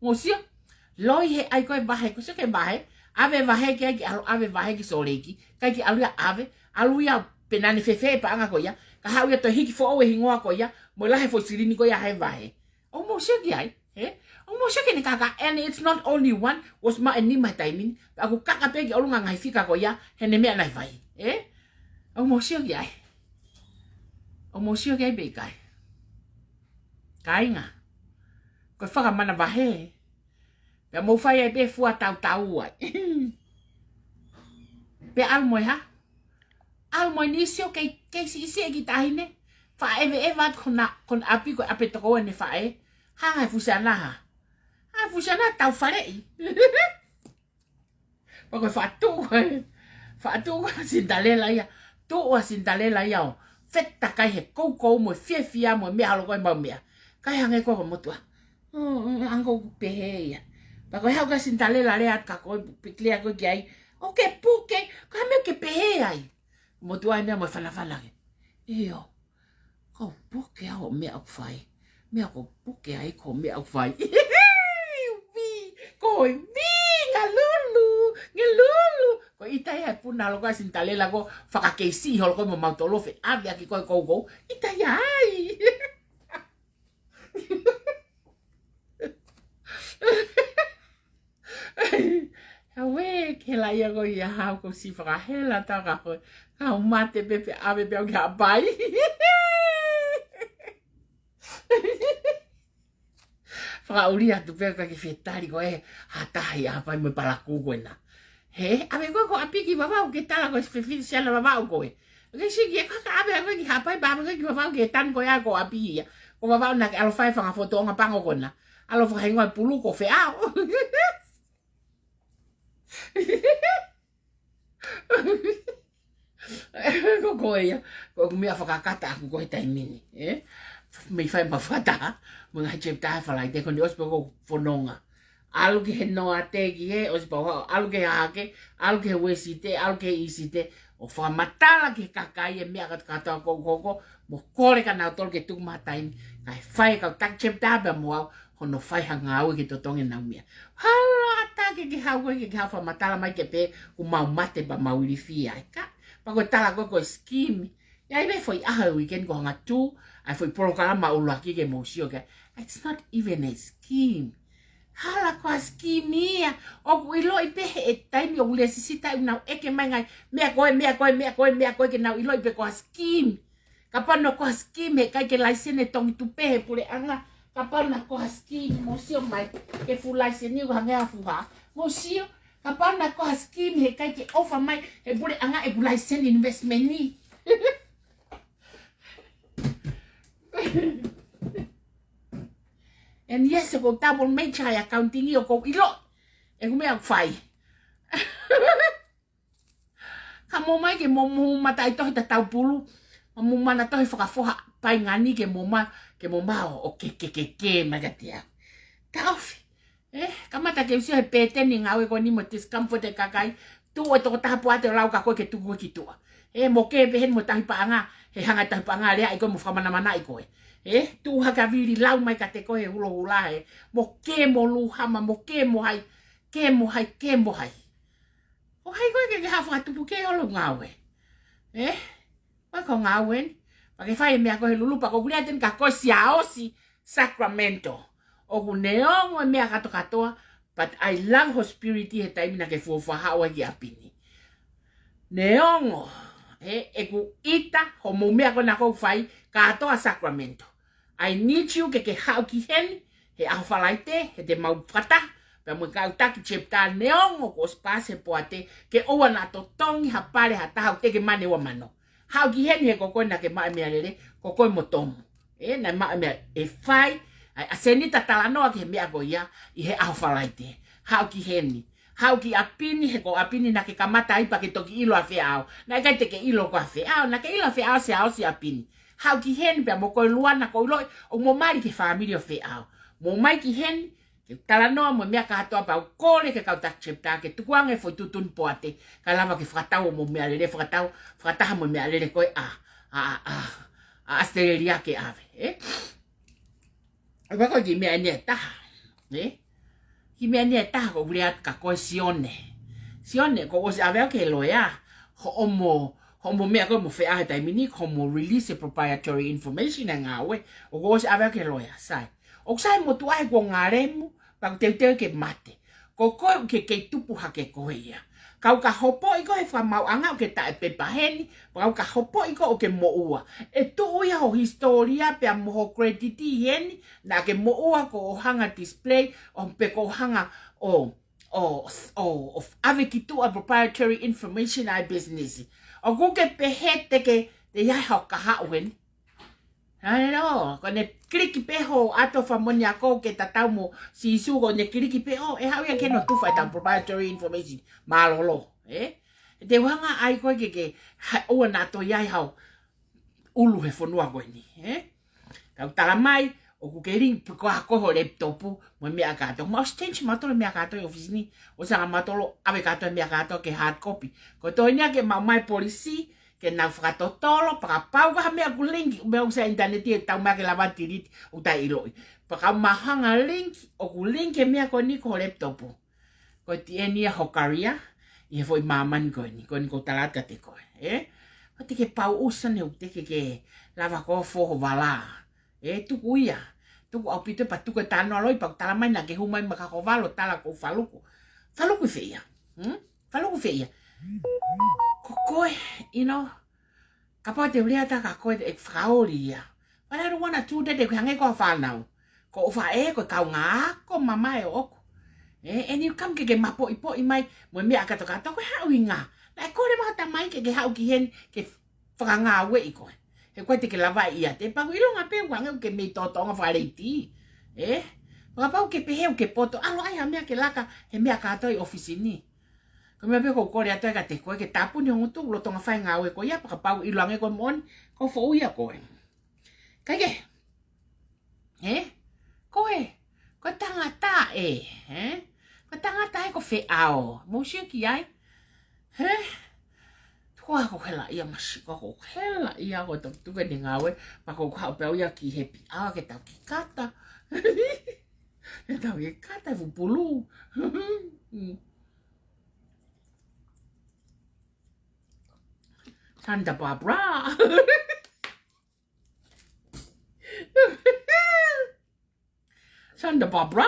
Mo sio, loi he ʻai ko e vahe, ko sio ke vahe, ʻave vahe ke ai ke ʻalu ʻave vahe ki Sōleki, ʻikai ke ʻalu ia ʻave, ʻalu ia pe naʻa ne fēfē e paʻanga ko ia, ka haʻu ia toe hiki foʻou e hingoa ko ia, mo e lahi e foʻi silini ko ia he vahe. ʻOku mou sio ki ai, ē? ʻOku mou sio ki heʻene kaka, and it's not only one, ʻosi maʻu ʻe nima he taimi ni, pea ʻoku kaka pē ki ʻolunga ngaahi fika ko ia, heʻene meʻa naʻe fai, ē? ʻOku mou sio ki ai. ʻOku mou sio ki ai pe ʻikai. Kāinga. Ko e fakamanavahē. Pea mou fai ai pē fua tautau ai. Pea ʻalu mo e hā? ʻAlu mo e nisio kei, kei siʻisiʻi e kiʻi taʻahine. Faʻa ʻeveʻeva atu ko hona, ko hona ʻapi ko e ʻapi ʻe toko ua ʻene faʻē. Hanga he fusi ʻana hā? Hanga he fusi ʻana tau faleʻi. Pea ko e faʻa tuʻu, faʻa tuʻu ʻa Sinitalela ia. Tuʻu ʻa Sinitalela ia ʻo fetakai he koukou mo e fiefia mo e meʻa holo ko e mau meʻa. Kae hangē ko e ko e motuʻa. Mm, mm, ʻange ʻoku pehē ia. Pea ko e haʻu ʻa Sinitalela lea atu kia koe, piki lea koe ki ai. ʻOku ke puke, ko e hā e meʻa ʻoku ke pehē ai? Motuʻa ia mo e fanafana ke. ʻIo. Ko e puke ʻa hoʻo meʻa ʻoku fai. Meʻa ko e puke ai ko e meʻa ʻoku fai. Vī, ko e vī, ngalulu, ngalulu. Ko e ʻita ia e puna holo ko ē ʻa Sinitalela ko e fakakeisi holo ko e mo mautolu ʻo feʻaveʻaki ko e koukou. ʻIta ia ai. Auē, ke la ia ko ia hau ko si fakahela ta ka ko. Kau mate pē pea ʻave pē au ki Haʻapai. Fakaʻuli atu pē ka ke fetali ko e ha tahi Haʻapai mo e palakū ko ena. He, ʻave ko e ko ʻapi ki Vavaʻu ke tala ko e fefine siana Vavaʻu ko e. Ke siki e kaka ʻave ʻave ki Haʻapai pea ʻave ki Vavaʻu ke tanu ko ia ko ʻapi ia. Ko Vavaʻu naʻa ke ʻalu fai fanga fotonga pango ko ena. ʻAlu fakahingoa e pulu ko Feʻao. Ko ko ia, ko ʻeku meʻa fakakata ʻaku ko e taimi ni, ē? Mei fai ma fakataha, mo e ngaahi chapter Falaite ko eni ʻosi pē ko e fononga. ʻAlu ki he noate ki he, ʻosi pau, ʻalu ki he hahake, ʻalu ki he uesite, ʻalu ki he ʻīsite, ʻo fakamatala ki he kakai e meʻa kātoa ko ko ko, mo kole kia nautolu ke tuku mai ha taimi, kae fai e kau taki chapter pea mo au, hono fai ha ngāue ke totongi ʻenau meʻa. Hala ʻatā ke ke haʻu ko ē ke ke haʻu fakamatala mai ke pehē kuo mau mate pea mau ilifia ai ka. Pea ko e tala ko ē ko e scheme. ʻI ai pē foʻi ʻaho e weekend ko e hanga atu, ʻa e foʻi polokalama ʻuluaki ke mou sio ki ai. It's not even a scheme. Hala ko ha scheme ia. ʻOku ʻiloʻi pē he taimi ʻoku lesisita ʻenau ʻeke mai ngaahi meʻa ko ē, meʻa ko ē, meʻa ko ē, meʻa ko ē ke nau ʻiloʻi pē ko ha scheme. Kapau naʻe ko ha scheme he ʻikai ke laiseni e tongi tupe he puleʻanga. Kapau naʻe ko ha scheme mou sio mai ke fuʻu laiseni ʻo hangē ha fuha. Mou sio, kapau naʻe ko ha scheme he ʻikai ke ʻofa mai he puleʻanga ʻeku laiseni investment ni. And yes, ʻoku ou double major he accounting ʻi ʻoku ou ʻilo ʻeku meʻa ʻoku fai. Ka mou ō mai ke mou, mou mataʻitohi tatau pulu, mou manatohi fakafoha paʻanga ni ke mou ō mai, ke mou ō mai ʻo, ʻo ke, ke, ke, ke, mai kiate au. Taʻofi. Ē, kamata ke u sio he pēteni ngāue ko eni mo e discomfort e kakai, tuʻu e tokotaha poate ʻo lau kia koe ke tuku ki tuʻa. Ē, mou kē pē heni mo e tauhi paʻanga, he hanga e tauhi paʻanga ʻo lea ai koe mo fakamanamanaʻi koe. Ē, tuʻu hake ʻa Vili lau mai kiate koe he hulohula he, mou kē mo Luhama, mou kē mo hai, kē mo hai, kē mo hai. Ko hai koe ke ke haʻu fakatupu kē holo ngāue. Ē? Ko e ko e ngāue ni. Pea ke fai e meʻa ko ē he lulu pea ko e kulia teni ka ko e Siaosi Sacramento. ʻOku neongo e meʻa kātoa kātoa, but I love hospitality he taimi naʻa ke fuofua haʻu ai ki ʻapi ni. Neongo, ē, ʻeku ʻita, hoʻomou meʻa ko ena ʻoku ou fai, kātoa Sacramento. I need you ke ke haʻu ki heni, he ʻaho Falaite, he te mau fakataha, pea mo e kau taki chapter neongo kuo ʻosi pasi he poate, ke ʻoua naʻa totongi ha pale ha taha ʻoku teke mane ua mano. Haʻu ki heni he ko koe naʻa ke maʻu e meʻalele, ko koe mo Tomu. Ē, naʻe maʻu e meʻa ʻe fai, ʻa e, ʻa Senita Talanoa ki he meʻa ko ia, ʻi he ʻaho Falaite. Haʻu ki heni. Haʻu ki ʻapi ni, he ko ʻapi ni naʻa ke kamata ai pea ke toki ʻilo ʻa Feʻao. Naʻe ʻikai te ke ʻilo koe ʻa Feʻao, naʻa ke ʻilo ʻa Feʻao Siaosi ʻapi ni. Haʻu ki heni pea mo koe Luana, ʻoku ou ʻiloʻi ʻoku mou mali ki he fāmili ʻo Feʻao. Mou ō mai ki heni, ke talanoa mo e meʻa kātoa pea u kole ki he kau taki chapter ke tukuange e foʻi tuʻutuʻuni poate, kae lava ke fakatau hoʻomou meʻalele, fakatau, fakataha mo e meʻalele ko ē ʻa, ʻa, ʻa, ʻa, ʻa ʻAositelēlia ke ʻave, ē? ʻOku ʻi ai ko e kiʻi meʻa eni ʻe taha, ē? Kiʻi meʻa eni ʻe taha ʻoku ou lea atu kia koe Sione. Sione, kuo u ʻosi ʻave au ki he loea hoʻomo, hoʻomo meʻa ko ē mo Feʻao he taimi ni, hoʻomo release e proprietary information ʻa e ngāue, ʻoku ou ʻosi ʻave au ki he loea, sai. ʻOku sai motuʻa he kuo ngalemu, pea ʻoku teuteu ke mate. Ko koe ʻoku ke kei tupu hake koe ia. Kau ka hopoʻi koe he fakamaauʻanga ʻoku ke taʻe pepa heni, pea kau ka hopoʻi koe ʻoku ke moʻua. ʻE tuʻu ia ho hisitōlia pea mo ho credit heni, naʻa ke moʻua ko hoʻo hanga display, ʻo pe ko hoʻo hanga ʻo, ʻo, ʻo, ʻo ʻave ki tuʻa proprietary information ʻa e business. ʻOku ke pehē te ke, te ʻi ai haʻo kahaʻu heni. Hale lō, ko ʻene kiliki pē hoʻo ʻato fakamoʻoni ako ke tatau mo Sīsū, ko ʻene kiliki pē ʻo, ʻe haʻu ia ke ne tufa ʻetau proprietary information. Mālōlō, ē? ʻE te u hanga ai koe ke ke, ha, ʻoua naʻa toe ʻi ai haʻo ʻulu he fonua ko eni, ē? Kau tala mai, ʻoku ke link pē ko ā ko ho laptop, mo e meʻa kātoa. Mau ʻosi change mautolu e meʻa kātoa ʻi ʻōfisi ni, ʻosi hanga mautolu ʻave kātoa e meʻa kātoa ki he hard copy. Ko e tohi ni ia ke maʻu mai e polisi, ke nau fakatotolo, pea kapau ko ha meʻa ʻoku link, meʻa ʻoku sai ʻinitaneti ʻe tau mai ke lava delete, ʻoku taʻeʻiloʻi. Pea kapau mau hanga link, ʻoku link e meʻa ko eni ki ho laptop. Ko e tieni ia ho career, ʻi he foʻi māmani ko eni, ko eni ʻoku ou tala atu kiate koe, ē? ʻOua te ke pauʻusa ne ʻoku te ke ke lava ko fo ho vala. Ē, tuku ia. Tuku ʻaupito pea tuku e talanoa loi pea ʻoku tala mai naʻa ke hū mai mo e kakovalo tala ko Faluku. Faluku fē ia? Hmm? Faluku fē ia? Ko koe, you know, kapau te u lea atu kia koe ʻe fakaoli ia. But I don't wanna do that, ʻoku hangē ko ha fānau. Ko hoʻo faʻē, ko e kaungā ako mamae ʻoʻoku. Ē, and you come ke ke mapoʻipoʻi mai, mo e meʻa kātoa kātoa, ko e haʻu ʻi ngā. Naʻe kole mai ha tamai ke ke haʻu ki heni, ke fakangāueʻi koe. He ʻoku ʻikai te ke lava ia te pau ʻilonga pē ʻoku hangē ʻoku ke mei tōtōnga fakaleiti. Ē? Fakapau ke pehē ʻoku ke poto, ʻalu ʻai ha meʻa ke laka, he meʻa kātoa ʻi ʻōfisi ni. Ko e meʻa pē ʻoku ou kole atu ai kiate koe ke tāpuni ho ngutu, lolotonga fai e ngāue ko ia, pea kapau ʻiloange ko e moʻoni, ko e foʻui ia koe. Kae kehe. Ē? Ko e, ko e tangata ē, ē? Ko e tangata ē ko Feʻao. Mou sio ki ai. Ē? Ko ā ko hela ia masi, ko hela ia ko tau tuke ni ngāue, pea ko haʻu pē au ia ki he piʻa ke tau ki kata. Ke tau ki kata e fuʻu pulu. Santa Barbara. Santa Barbara.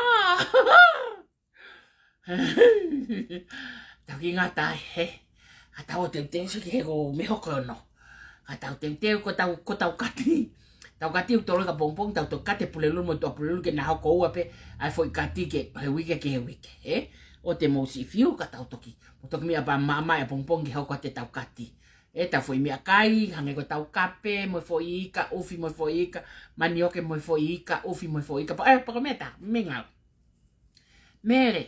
Tau ki ngata he. Ka tau teuteu siki he ko mehoko ono. Ka tau teuteu ko tau, ko tau kati. Tau kati ʻoku toloi ka pongipongi, tau toki kati e Pulelulu mo e Tuʻapulelulu ke na hoko ua pē ʻa e foʻi kati ke he uike ki he uike, ē? ʻOua te mou siʻi fiu ka tau toki. Mou toki meʻa pē maʻamaʻa e pongipongi ke hoko atu e tau kati. Ē, tau foʻi meʻakai, hangē ko e tau kape, mo e foʻi ika ʻufi, mo e foʻi ika manioke, mo e foʻi ika ʻufi, mo e foʻi ika pa-, ē, pea ko e meʻa ʻe taha, meʻa ngalo. Mele,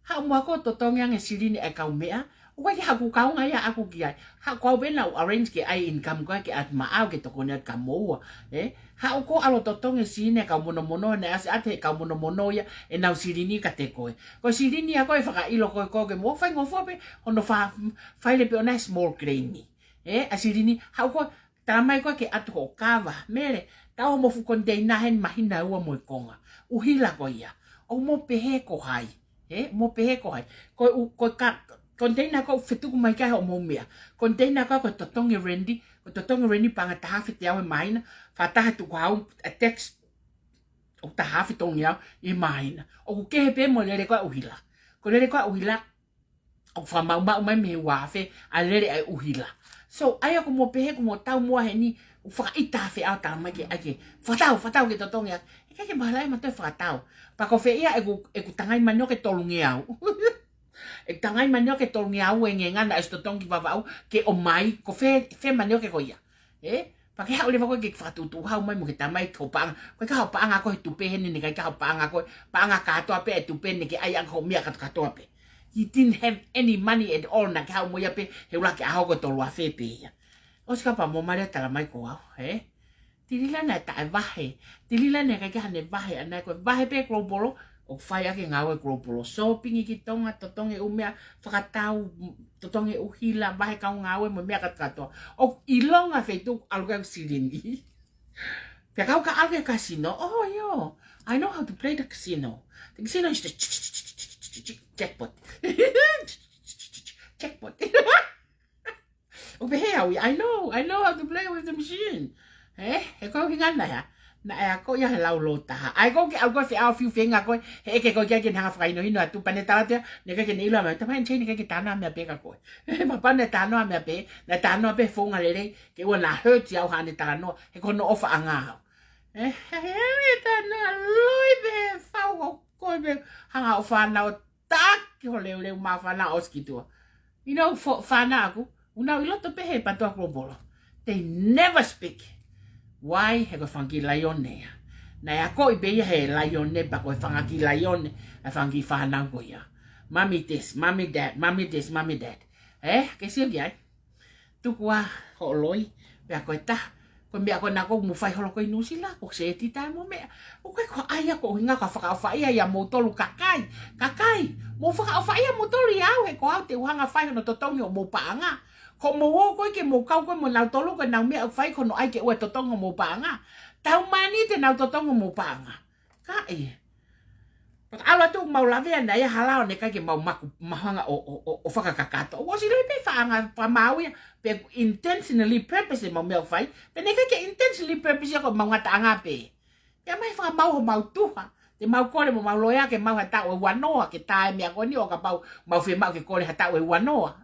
haʻu muʻa koe ʻo totongi ange e silini ʻa e kau meʻa, ʻoku ʻikai ke haʻaku kaunga ia ʻaʻaku ki ai. Haʻu ko au pē naʻa ku arrange ke ʻai e income ko ē ke ʻatu maʻau ke tokoni atu kia moua. Ē, haʻu koe ʻalu ʻo totongi e silini ʻa e kau monomono, naʻe ʻasi atu he kau monomono ia ʻenau silini kiate koe. Ko e silini ia ko ē ʻe fakaʻilo koe ko ē ke mo faingofua pē hono fa-, fai lelei pē ʻona e small claim. Ē, ʻa e silini, haʻu koe, tala mai koe ke ʻatu hoʻo kava, Mele, tau mo e fuʻu container heni māhina ʻe ua mo e konga. ʻUhila ko ia. ʻOku mou pehē ko hai. Ē, mou pehē ko hai. Ko e ʻu-, ko e ka-, container ko ē ʻoku fetuku mai ki ai hoʻomou meʻa. Container ko ē ko e totongi e rent, ko e totongi e rent paʻanga taha afe teau he māhina, fakataha tuku hau, ʻa e tax, ʻoku taha afe tongi au he māhina. ʻOku kehe pē mo e lele ko ē ʻa ʻUhila. Ko e lele ko ē ʻa ʻUhila, ʻoku fakamaʻumaʻu mai mei he ua afe ʻa e lele ʻa e ʻUhila. So, ʻa ia ʻoku mou pehē, ʻoku mou tau muʻa heni, ʻoku fakaʻita afe ʻa e tala mai ke, ʻai ke, fakatau, fakatau ke totongi ʻaki. ʻE ʻikai ke mahalo ia mautolu ʻe fakatau. Pea ko fē ia ʻeku, ʻeku tangai manioke tolungeau. ʻEku tangai manioke tolungeau ʻe ngena naʻe ʻosi totongi ki Vavaʻu ke ʻomai, ko fē, fē manioke ko ia. Ē? Pea ke haʻu leva koe ke fakatuʻutuʻu hau mai mo ke tala mai ko e paʻanga. Ko e ka hoʻo paʻanga ko ē he tupe heni, naʻe ʻikai ke haʻu paʻanga ko ē, paʻanga kātoa pē e tupe naʻe ʻai ʻaki hoʻo meʻa kātoa, kātoa pē. He didn't have any money at all, naʻa ke haʻu mo ia pē he ʻuluaki ʻaho ko e tolu afe pē ia. ʻOsi kapau mo male tala mai ko au, he? Tilila naʻe taʻe vahe. Tilila naʻe ʻikai ke ʻi ai haʻane vahe, ʻa naʻe ko e vahe pē Global, ʻoku fai ʻaki e ngāue Global. Shopping ki Tonga, totongi e ʻū meʻa, fakatau, totongi e ʻū hila, vahe kau ngāue mo e meʻa kātoa. ʻOku ʻilonga feituʻu ʻalu ki ai e silini. Pea kau ka ʻalu ki he casino, oh, ʻio. I know how to play the casino. The casino is the jackpot. Jackpot. ʻO pehē au ia, I know, I know how to play with the machine. He, he ko e ʻuhinga ia. Naʻe akoʻi ia he lau lōtaha. ʻAi ko ē ke ʻalu ko ē ʻo feʻao fiu feinga ko ē, he ʻeke ko ē ki ai ke ne hanga ʻo fakahinohino atu, pea ne tala atu ia, naʻe ʻikai ke ne ʻilo mai, tapa en chain naʻe ʻikai ke talanoa meʻa pē ka ko ē. He papa naʻe talanoa meʻa pē, naʻe talanoa pē founga lelei, ke ʻoua naʻa hurt ia ʻe haʻane talanoa, he ko hono ʻofaʻanga au. He, he, he, he talanoa loi pē, fau ko koe pē, hanga ʻo fānau taki ho leuleu māfana ʻosi ki tuʻa. You know, fo-, fānau ʻaku, ʻoku nau ʻi loto pē he PTOA Global. They never speak. Why? He ko e fanga kiʻi laione ia. Naʻe akoʻi pē ia he laione pea ko e fanga kiʻi laione, ʻa e fanga kiʻi fānau ko ia. Mommy this, mommy that, mommy this, mommy that. Eh, ke sio ki ai. Tuku ā hoʻo loi, pea ko e taha, ko e meʻa ko ena ʻoku mou fai holo ko ē ʻi Nuʻusila, ko e sētita mo e meʻa. ʻOku ʻikai ko e ʻai ia ko e ʻuhinga ke fakaʻofaʻia ia moutolu kakai, kakai, mou fakaʻofaʻia moutolu ʻiate au, he ko au te u hanga ʻo fai hono totongi homou paʻanga. Ko hoʻomou ō ko ē ke mou kau ko ē mo nautolu ko ʻenau meʻa ʻoku fai ko hono ʻai ke ʻoua ʻe totongi homou paʻanga. Tau mani te nau totongi homou paʻanga. Ka ʻi. Pea ka ʻalu atu ʻoku mau lavea naʻe ʻi ai e hala ʻo ne ʻikai ke mau maku, mau hanga ʻo, ʻo, ʻo, ʻo fakakakato. ʻOsi lele pē faʻanga fakamāu ia, pea intentionally purpose ʻemau meʻa ʻoku fai, pea ne ʻikai ke intentionally purpose ia ko ʻemau ngataʻanga pē. Pea mai fakamāu homau tuha, te mau kole mo homau loea ke maʻu ha taʻu ʻe uanoa ke tā e meʻa ko eni ʻo kapau mau fiemaʻu ke kole ha taʻu ʻe uanoa.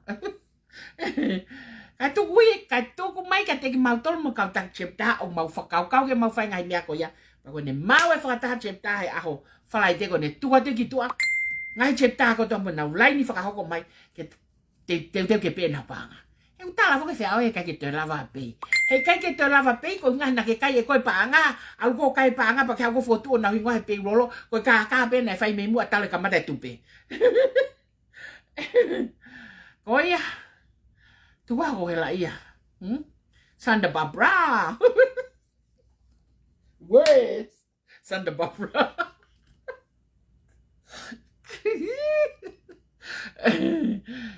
Kae tuku ia, kae tuku mai kiate kimautolu mo e kau taki chapter ʻo mau fakakaukau ke mau fai e ngaahi meʻa ko ia. Pea ko ʻene maʻu e fakataha chapter he ʻaho Falaite ko ʻene tuku atu ki tuʻa e ngaahi chapter kotoa mo ʻenau laini fakahoko mai ke te, teuteu ke pē ʻenau paʻanga. He ʻoku tala foki e feʻao he ʻikai ke toe lava pē. He ʻikai ke toe lava pē ko e ʻuhinga naʻa ke kai ʻe koe paʻanga, ʻalu koe ʻo kai paʻanga pea ke haʻu koe ʻo fokotuʻu honau hingoa he payroll, ko e kākā pē naʻe fai mei muʻa talu e kamata e tupe. Ko ia. Tuku ā ko e hela ia. Hmm? Santa Barbara. Where's Santa Barbara?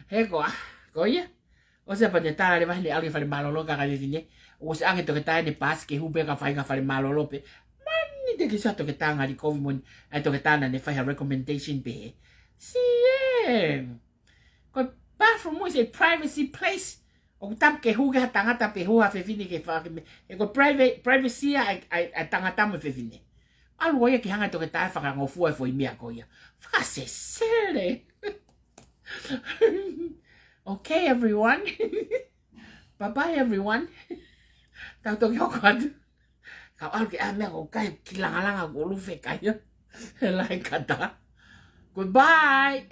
He ko ā, ko ia. ʻOsi ʻa Panetala leva ʻene ʻalu ki fale mālōlō ka kai fefine. ʻOsi ʻange toketā ʻene paasi ke hū pē ka fai ka fale mālōlō pē. Mani te ke sa toketā ngali kovi moni. ʻAi toketā naʻa ne fai ha recommendation pē. Siem. Ko e bathroom is a privacy place. ʻOku tapu ke hū ki ha tangata pe hū ha fefine ke fai ha meʻa. He ko e private, privacy ʻa e, ʻa e, ʻa e tangata mo e fefine. ʻAlu ʻo ia ke hanga ʻe toketā ʻo fakangofua e foʻi meʻa ko ia. Fakasesele. Okay, everyone. Bye bye, everyone. Tau toki hoko atu. Kau ʻalu ke ʻai ha meʻa ʻoku kai ki langalanga ʻoku ʻulufe kai ia. He lahi kata. Goodbye.